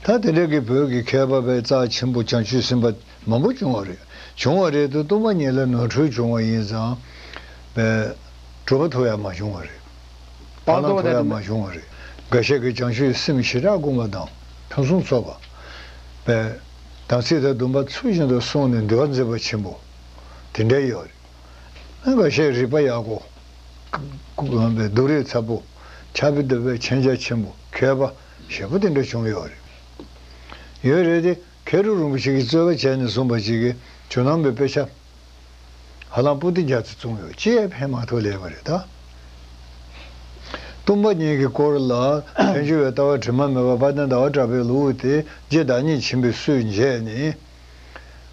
ད་དེ་འདྲ་གི་བོད་ཀྱི་མཁས་པ་པའི་རྩ་ཆེན་པོ་བྱང་ཆུབ་སེམས་དཔའ་མང་པོ་བྱུང་བ་རེད། བྱུང་བ་རེད་དུ་སྟོང་པ་ཉིད་ལ་ནོར་འཁྲུལ་བྱུང་བ་ཡིན་ཙང་། པའི་གྲུབ་པ་ཐོབ་ཡག་མ་བྱུང་བ་རེད། བར་སྟོང་ཐོབ་ཡག་མ་བྱུང་བ་རེད། འགའ་ཤས་ཀྱིས་བྱང་ཆུབ་སེམས་ཞེ་དྲག་བསྒོམས་པ་དང་ཕུན་སུམ་ཚོགས་པ། པའི་དམ་ཚིག་དང་སྡོམ་པ་ཚུལ་བཞིན་དུ་བསྲུངས་ནས་འདུལ་བ་མཛད་པ་ཆེན་པོ། དེ་འདྲ་ཡོད་རེད། འགའ་ཤས་རིག་པ་ཡག་པོ། སྡུག་རུས་ཚ་པོ། ཕྱག་དཔེ་འདོན་པའི་མཁྱེན་རྒྱ་ཆེན་པོ་མཁས་པ་ཞེ་པོ་དེ་འདྲ་བྱུང་ཡོད་རེད། ཡོད་རེད་དེ། མཁས་གྲུབ་རིན་པོ་ཆེ་གིས་རྩོད་པ་བྱས་ནས་གསུངས་པ་ཅིག་གིས་ཇོ་ནང་པའི་དཔེ་ཆ་ཧ་ལམ་པོ་ཏི་བརྒྱ་ཙམ་བཙུགས་ཡོད། ཅི་ཡང་ཕན་མ་ཐོགས་ལས་པ་རེད་ད། སྟོང་པ་ཉིད་ཀྱི་སྐོར་ལ་ཐལ་འགྱུར་བའི་ལྟ་བ་དྲི་མ་མེད་པ་དཔལ་ལྡན་ཟླ་བ་གྲགས་པའི་ལུགས་དེ་རྗེ་བདག་ཉིད་ཆེན་པོས་སུས་མཇལ་ནས།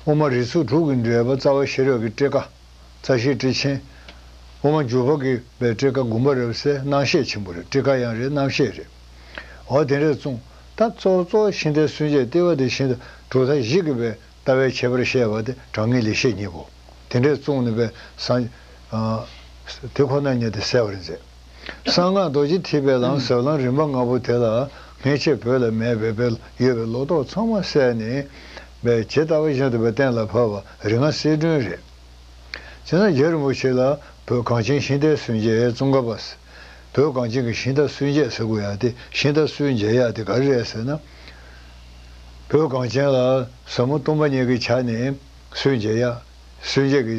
དབུ་མ་རིགས་ཚོགས་དྲུག་གི་འགྲེལ་པ་རྩ་བ་ཤེས་རབ་ཀྱི་ཊཱི་ཀ་རྩ་ཤེ་ཊཱིཀ་ཆེན། དབུ་མ་འཇུག་པ་གི་པའི་ཊཱི་ཀ་དགོངས་པ་རབ་གསལ་རྣམ་བཤད་ཆེན་པོ་རེད། ཊཱི་ཀ་ཡང་རེད། རྣམ་བཤད་རེད། འོ་དེ་འདྲས་གསུངས། ད་གཙོ་གཙོ་ཤིང་རྟའི་སུན་འབྱིན་ལྟེ་བ་དེ་ཤིང་རྟ་གྲུབ་མཐའ་བཞི་གི་པའི་ལྟ་བའི་ཁྱད་པར་བཤད་པ་དེ་དྲང་ངེས་ལེགས་བཤད་སྙིང་པོ། དེ་འདྲས་གསུངས་ནས་པའི་སངས། དེ་ཁོ་ན་ཉིད་དུ་གསལ་བར་མཛད། གསང་སྔགས་རྡོ་རྗེ་ཐེག་པའི་ལམ་ཟབ་ལམ་རིམ་པ་ལྔ་པོ་དེ་ལ་སྔན་ཆད་བོད་ལ་མེད་པའི་པའི་ཡོད་པའི་ལོག་རྟོག་ཚང་མ་བསལ་ནས། པའི་ཇི་ལྟ་བ་བཞིན་དུ་པའི་གཏན་ལ་ཕབ་པ་རིག་སྔགས་གསལ་སྒྲོན་རེད། བྱས་ཙང་རྗེ་རིན་པོ་ཆེ་ལ་བོད་གངས་ཅན་ཤིང་རྟའི་སུན་འབྱིན་ཙོང་ཁ་པ་ཟེར། བོད་གངས་ཅན་གྱི་ཤིང་རྟ་སུན་འབྱིན་ཟེར་དགོས་ཡག་དེ། ཤིང་རྟ་སུན་འབྱིན་ཡག་དེ་ག་རེ་རེད་ཟེར་ན། བོད་གངས་ཅན་ལ་ཟབ་མོ་སྟོང་པ་ཉིད་ཀྱི་ཆ་ནས་སུན་འབྱིན་ཡག་སུན་འབྱིན་གྱི་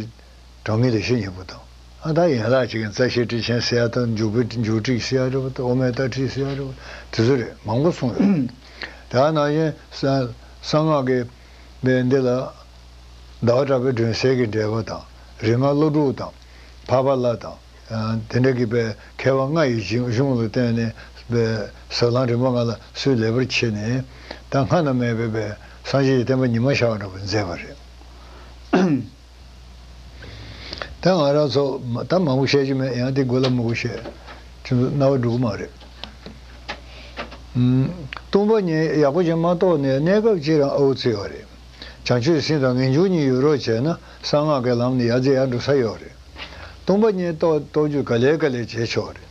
དྲང་ངེས་ལེགས་བཤད་སྙིང་པོ་དང་། ཨ་ད་ཡན་ལག་ཅིག་གི་རྩ་ཤེ་ཊཱིཀ་ཆེན་ཟེར་ཡག་དང་། འཇུག་པའི་འཇུག་ཊཱིཀ་ཟེར་ཡག་རེད་པ། དབུ་མའི་ལྟ་ཁྲིད་ཟེར་ཡག་རེད་པ། དེ་ཚོ་རེད། མང་པོ་གསུངས་ཡོད། དེ་ནང་བཞིན་གསང་སྔགས་ཀྱི་ པའི་འདི་ལ་ཟླ་བ་གྲགས་པའི་སྒྲོན་གསལ་གྱི་འགྲེལ་པ་དང་། རིགས་ལྔ་ཀླུ་སྒྲུབ་དང་། འཕགས་པ་ལྷ་དང་། ཨ། དེ་འདྲ་གི་པའི་མཁས་པ་ལྔ་ཡི་གཞུང་གཞུང་ལ་བརྟེན་ནས་པའི་ཟབ་ལམ་རིམ་པ་ལྔ་ལ་སྲོལ་ལེགས་པར་ཕྱེ་ནས། ད་སྔ་ན་མེད་པའི་པའི་སངས་རྒྱས་ཀྱི་བསྟན་པ་ཉི་མ་ཤར་བ་འདྲ་པོ་མཛད་པ་རེད། ད་ང་རང་ཚོ་ད་མང་པོ་བཤད་རྒྱུ་མེད། ཡང་དེ་དགོས་ལ་མི་དགོས་བཤད་ཁྱོད་ཚོ་རྣ་བ་འགྲོ་གི་མ་རེད། ཨུམ། སྟོང་པ་ཉིད་ཡག་པོ་ཅིག་མ་རྟོགས་ནས་གནས་སྐབས་ཅིག་རང་ཨའུ་ཙི་ཡོད་རེད། བྱང་ཆུབ་སེམས་དང་ངེས་འབྱུང་གཉིས་ཡོད་རོགས་བྱས་ན་གསང་སྔགས་ཀྱི་ལམ་ནི་ཡར་ཚེ་ཡར་འགྲོ་ས་ཡོད་རེད། སྟོང་པ་ཉིད་རྟོགས་རྟོགས་རྒྱུ་ག་ལེ་ག་ལེ་བྱེད་ཆོག་རེད།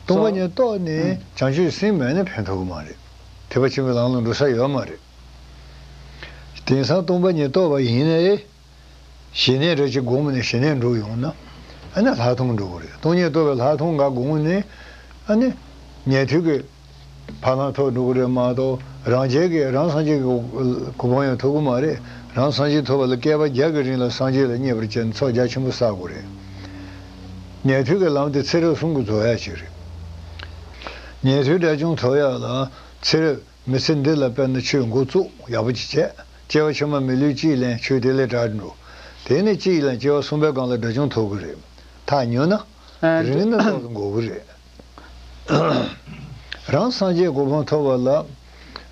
སྟོང་པ་ཉིད་རྟོགས་ནས་བྱང་ཆུབ་སེམས་མེད་ན་ཕན་ཐོགས་ཀྱི་མ་རེད། ཐེག་པ་ཆེན་པོའི་ལམ་ལ་འགྲོ་ས་ཡོད་མ་རེད། དེང་སང་སྟོང་པ་ཉིད་རྟོགས་པ་ཡིན་ནའི། ཞི་གནས་རེ་ཅིག་སྒོམ་ནས་ཞི་གནས་འགྲོ་ཡོང་ན། ཨ་ནི་ལྷག་མཐོང་འགྲོ་གི་རེད། སྟོང་ཉིད་རྟོགས་པའི་ལྷག་མཐོང་འགའ་སྒོམ་ནས། ཨ་ནི་ཉན་ཐོས་ཀྱི་ཕ་ལམ་ཐོབ་འགྲོ་གི་རེད་མ་གཏོགས། རང་རྒྱལ་གྱི་རང་སངས་རྒྱས་ཀྱི་གོ་གོ་འཕང་ཡང་ཐོབ་ཀྱི་མ་རེད། རང་སངས་རྒྱས་ཐོབ་པ་ལ་བསྐལ་པ་བརྒྱ་གི་རིང་ལ་སངས་རྒྱས་ལ་མཉེས་པར་བྱས་ནས་ཚོགས་རྒྱ་ཆེན་པོ་བསགས་དགོས་རེད། ཉན་ཐོས་ཀྱི་ལམ་དེ་ཚེ་རབས་གསུམ་གྱི་རྫོགས་ཡ་ཅིག་རེད། ཉན་ཐོས་དགྲ་བཅོམ་ཐོབ་ཡ་ལ་ཚེ་རབས། མི་ཚེ་འདི་ལ་དཔེར་ན་ཆོས་འགོ་བཙུགས་ཡག་པོ་ཅིག་བྱས། སྐྱེ་བ་ཕྱི་མ་མི་ལུས་གཅིག་ལེན། ཆོས་དེ་ལས་དྲག་འགྲོ། དེ་ནས་གཅིག་ལེན། སྐྱེ་བ་གསུམ་པའི་སྒང་ལ་དགྲ་བཅོམ་ཐོབ་གི་རེད། ཐག་ཉུང་ན། ཨ། རིང་ན་ཏོག་ཙམ་འགོར་གི་རེད། རང་སངས་རྒྱས་གོ་འཕང་ཐོབ་པ་ལ།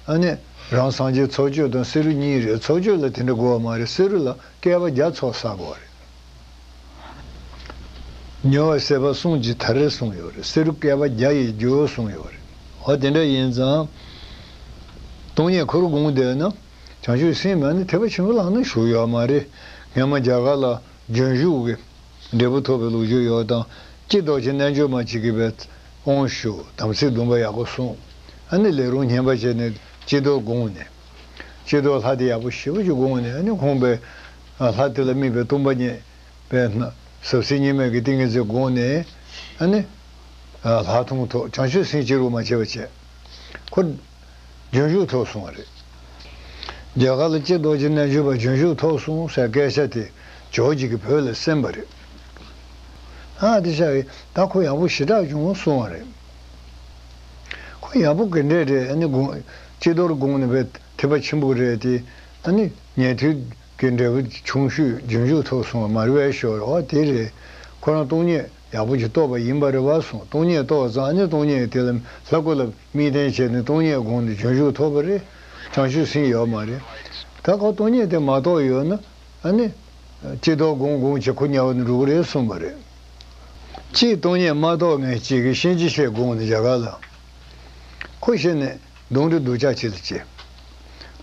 ཨ་ནི། རང་སངས་རྒྱས་ཚོགས་སྤྱོད་དང་བསེ་རུ་གཉིས་རེད། ཚོགས་སྤྱོད་ལ་དེ་འདྲ་དགོས་པ་མ་རེད། བསེ་རུ་ལ་བསྐལ་པ་བརྒྱ་ཚོགས་བསགས་དགོས་པ་རེད། ཉེ་བར་བསད་པ་གསུམ་གྱི་མཐར་གསུངས་ཡོད་རེད། བསེ་རུ་བསྐལ་པ་བརྒྱ་ཡི་རྒྱུ་གསུངས་ཡོད་རེད། འོ་དེ་འདྲ་ཡིན་ཙང་། སྟོང་ཉིད་ཁོ་རང་དགོངས་བསྡད་ན། བྱང་ཆུབ་སེམས་མེད་ན་ཐེག་པ་ཆེན་པོའི་ལམ་ན་ཞུགས་ཡོད་མ་རེད། སྔོན་མ་རྒྱ་གར་ལ་རྒྱུན་ཞུགས་ཀྱི་འབྲས་བུ་ཐོབ་པའི་ལོ་རྒྱུས་ཡོད་དང་། སྤྱིར་རྡོ་རྗེ་རྣལ་འབྱོར་མ་གཅིག་གིས་པའི་དབང་ཞུ། དམ་ཚིག་སྡོམ་པ་ཡག་པོ་སྲུང་། ཨ་ནི་ལས་རུང་བསྙེན་པ་བྱས་ནས་སྤྱིར་རྡོར་དགོངས་ནས། སྤྱིར་རྡོར་ལྷ་དེ་ཡག་པོ་ཞེ་པོ་ཅིག་དགོངས་ནས། ཨ་ནི་ཁོང་པའི་ལྷ་དེ་ལ་དམིགས་པའི་སྟོང་པ་ཉིད། པས་ན། ཟབ་གསལ་གཉིས་མེད་ཀྱི་ཏིང་ངེ་འཛིན་དགོངས་ནས། ཨ་ནི། ལྷག་མཐོང་ཐོབ། བྱང་ཆུབ་སེམས་སྐྱེ་རུ་མ་བྱས་པ་བྱས། ཁོ། རྒྱུན་ཞུགས་ཐོབ་སོང་བ་རེད། རྒྱ་གར་ལ་སྤྱིར་རྡོ་རྗེ་རྣལ་འབྱོར་པ་རྒྱུན་ཞུགས་ཐོབ་སོང་ཟེར་སྐད་ཆ་དེ་ཇོ་བོ་རྗེ་གིས་བོད་ལ་གསན་པ་རེད། ཨ་དེ་ཤ་ཡི་ད་ཁོ་ཡག་པོ་ཞེ་དྲག་བྱུང་གསུང་བ་རེད། ཁོ་ཡག་པོ་ག་འདྲས་རེད། ཨ་ནི་དགོངས། སྤྱིར་རྡོར་དགོངས་ནས་པའི་ཐེག་པ་ཆེན་པོ་རེད་དེ། ཨ་ནི་ཉན་ཐོས། གི་འབྲས་བུ་ཆུང་ཤོས་རྒྱུན་ཞུགས་ཐོབ་སོང་བ་མ་རེད་པས་ཤོད། འོ་དེ་རེད། ཁོ་རང་སྟོང་ཉིད་ཡག་པོ་ཅིག་རྟོགས་པ་ཡིན་པ་རེད་པ་གསུངས། སྟོང་ཉིད་རྟོགས་ཙང་ནི་སྟོང་ཉིད་དེ་ལ་ལྷ་སྐུ་ལ་དམིགས་རྟེན་བྱས་ནས་སྟོང་ཉིད་དགོངས་ནས་རྒྱུན་ཞུགས་ཐོབ་པ་རེད། བྱང་ཆུབ་སེམས་ཡོད་མ་རེད། ད་ཁོ་སྟོང་ཉིད་དེ་མ་རྟོགས་ཡོད་ན། ཨ་ནི། སྤྱིར་རྡོར་དགོངས་དགོངས་བྱས་ཁོ་དམྱལ་བ་ནས་འགྲོ་གི་རེད་གསུངས་པ་རེད། གཅིག་སྟོང་ཉིད་མ་རྟོགས་མཁན་གཅིག་གིས་གཤིན་རྗེ་གཤེད་དགོངས་ནས་རྒྱ་གར་ལ། ཁོ་གཤེད་ནས། གདོན་འདྲེ་གདུལ་བྱ་ཅི་ལ་སྐྱེ།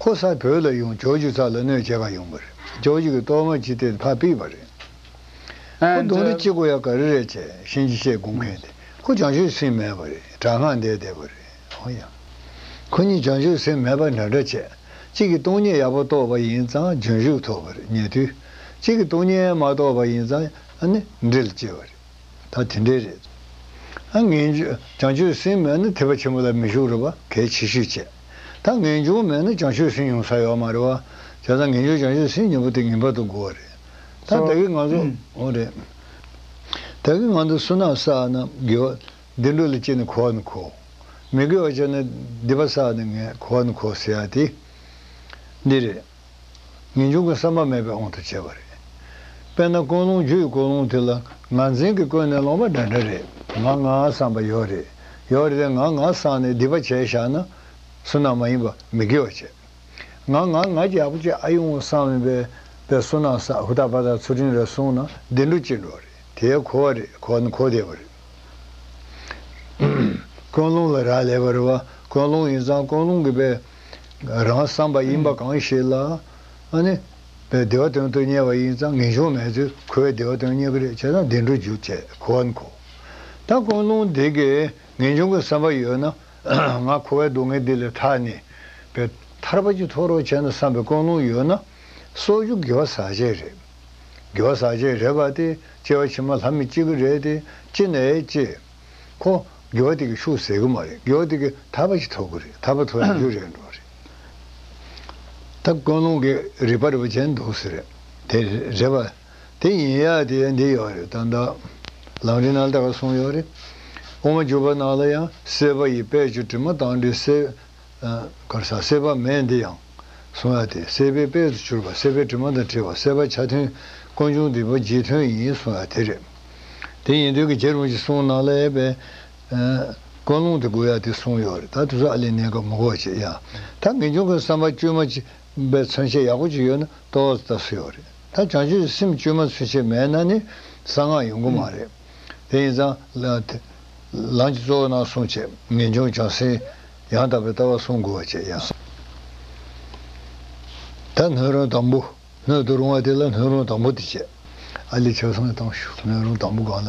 ཁོ་ས་བོད་ལ་ཡོང་ཇོ་བོ་རྗེ་རྩ་ལ་གནོད་བྱེད་ག་ཡོང་པ་རེད། ཇོ་བོ་རྗེ་གིས་གཏོར་མ་ཅིག་སྟེར་ཕར་ཕུད་པ་རེད། ཁོ་གདོན་འདྲེ་ཅི་དགོས་ཡ་ག་རེ་རེད་བྱས་གཤིན་རྗེ་གཤེད་དགོངས་མཁན་དེ་ཁོ་བྱང་ཆུབ་སེམས་མེད་པ་རེད། དྲག་སྔགས་བཟླས་བསྡད་པ་རེད། འོ་ཡ། ཁོ་གཉིས་བྱང་ཆུབ་སེམས་མེད་པ་འདྲ་འདྲ་བྱས། གཅིག་གིས་སྟོང་ཉིད་ཡག་པོ་རྟོགས་པ་ཡིན་ཙང་རྒྱུན་ཞུགས་ཐོབ་པ་རེད་ཉན་ཐོས། གཅིག་གིས་སྟོང་ཉིད་མ་རྟོགས་པ་ཡིན་ཙང་ཨ་ནི་འདྲེ་ལ་སྐྱེ་བ་རེད། ད་དེ་འདྲས་རེད། ཨ་ངེས་འབྱུང་བྱང་ཆུབ་སེམས་མེད་ན་ཐེག་པ་ཆེན་པོ་ལ་མི་ཞུགས་རེད་པ། གལ་ཆེ་ཤོས་བྱས། ད་ངེས་འབྱུང་མེད་ན་བྱང་ཆུབ་སེམས་ཡོང་ས་ཡོད་མ་རེད་པ། བྱས་ཙང་ངེས་འབྱུང་བྱང་ཆུབ་སེམས་གཉིས་པོ་དེ་ངེས་པར་དུ་དགོས་པ་རེད། ད་ད་གིན་ང་ཚོ་འོ་རེད། ད་གིན་ང་ཚོ་བསོད་ནམས་བསགས་ན་དགེ་བ་བདེ་འགྲོ་ལ་སྐྱེས་ན་གོ་བ་ནི་གོ། མི་དགེ་བ་བྱས་ན་སྡིག་པ་བསགས་ན་ངས་གོ་བ་ནི་གོ་ཟེར་ཡ་དེ། འདི་རེད། ངེས་འབྱུང་གི་བསམ་པ་མེད་པའི་དབང་དུ་བྱས་པ་རེད། དཔེར་ན་ཀུན་སློང་རྒྱུ་ཡི་ཀུན་སློང་དེ་ལ་ང་འཛིན་གྱི་ཀུན་ནས་སློང་བ་འདྲ་འདྲ་རེད། ང་ང་བསམ་པ་ཡོད་རེད། ཡོད་རེད་དེ་ང་ང་བསམ་ནས་སྡིག་པ་བྱས་བཞག་ན་བསོད་ནམས་མ་ཡིན་པ་མི་དགེ་བ་བྱས། ང་ང་ང་རྒྱག་པོ་ཅིག་ཨ་ཡོང་བསམ་ནས་པའི་པའི་བསོད་ནམས་བསགས་ཧུར་ཐག་པ་དག་ཚུལ་ཁྲིམས་རེ་བསྲུངས་ན་བདེ་འགྲོ་སྐྱེ་འགྲོ་རེད། དེ་གོ་བ་རེད། གོ་ནི་གོ་བདེ་བ་རེད། ཀུན་སློང་ལ་རག་ལས་པ་རེད་པ། ཀུན་སློང་ཡིན་ཙང་ཀུན་སློང་གི་པའི་རང་བསམ་པ་ཡིན་པ་གང་ཞིག་ལ་ཨ་ནི་པའི་བདེ་བ་དོན་དུ་གཉེར་བ་ཡིན་ཙང་ངེས་འབྱུང་མེད་ཚུལ་ཁོ་བའི་བདེ་བ་དོན་གཉེར་གི་རེད། བྱས་ཙང་བདེ་འགྲོ་རྒྱུ་བྱས་གོ་བ་ནི་གོ། ད་ཀུན་སློང་འདི་གི་ངེས་འབྱུང་གི་བསམ་པ་ཡོད་ན། ང་འཁོར་བའི་སྡུག་བསྔལ་འདི་ལས་ཐར་ནས་པའི་ཐར་པ་ཅིག་ཐོབ་རོགས་བྱས་ན་བསམ་པའི་ཀུན་སློང་ཡོད་ན་སྲོག་རྒྱུ་དགེ་བ་ཟག་བཅས་རེད། དགེ་བ་ཟག་བཅས་རེད་པ་དེ་སྐྱེ་བ་ཕྱི་མ་ལྷ་མི་སྐྱེ་གི་རེད་དེ་སྐྱེ་ནས་སྐྱེ། ཁོ་དགེ་བ་དེ་གི་ཤུགས་ཟད་གི་མ་རེད། དགེ་བ་དེ་གི་ཐར་པ་ཞིག་ཐོབ་གི་རེད། ཐར་པ་ཐོབ་ཡ་རྒྱུ་རེད་འགྲོ་རེད། ད་ཀུན་སློང་གི་རིགས་པ་རིགས་པ་ཅན་འདུག་ཟེར་རེད། དེ་རེད་པ། དེ་ཡིན་ཡ་དེ་འདི་ཡོད་རེད། ད་ལྟ་ལམ་རིམ་ནང་ལ་ད་ག་གསུངས་ཡོད་རེད། དབུ་མ་འཇུག་པ་ནང་ལ་ཡང་སྲེད་པ་ཡི་དཔལ་གྱི་དྲི་མ་དང་བྲལ་སྲེད། ཨ། གར་ས་སྲེད་པ་མེད་འདི་ཡང་ གསུང་ཡ་དེ། སྲེད་པའི་དཔལ་དུ་གྱུར་པ། སྲེད་པའི་དྲི་མ་དང་བྲལ་བ། སྲེད་པ་ཆ་མཐུན་ཀུན་འབྱུང་འདུས་པ་རྗེས་མཐུན་ཡིན་གསུང་ཡ་དེ་རེད། དེ་ཡིན་དུས་ཀྱི་རྗེ་རིན་པོ་ཆེ་གསུང་ནང་ལ་ཡོད་པའི་ཀུན་སློང་དེ་དགོས་ཡ་དེ་གསུངས་ཡོད་རེད། ད་དེ་ཚོ་ཨ་ལས་གནས་སྐབས་མི་དགོས་པ་བྱེད་ཡ། ད་ངེས་འབྱུང་གི་བསམ་པ་བཅོས་མ་བྱས་པའི་མཚོན་བྱེད་ཡག་པོ་ཅིག་ཡོད་ན་ཏོག་ཙམ་ལྟ་སྲོལ་ཡོད་རེད། ད་བྱང་ཆུབ་སེམས་བཅོས་མ་མཚོན་བྱེད་མེད་ན་ནི་གསང་སྔགས་ཡོང་གི་མ་རེད། དེ་ཡིན་ཙང་ལ་དེ་ལམ་གྱི་གཙོ་བོ་ནང་གསུངས་བྱས། ངེས་འབྱུང་བྱང་སེམས་ཡང་དག་པའི་ལྟ་བ་གསུང་དགོས་པ་བྱེད་ཡ། ད་སྣོད་རུང་དང་པོ། སྣོད་དུ་རུང་བ་དེ་ལ་སྣོད་རུང་དང་པོ་དེ་བྱས། ཨ་ལས་ཆ་ཚང་བཏང་ཞུ། སྣོད་རུང་དང་པོ་གང་ལ།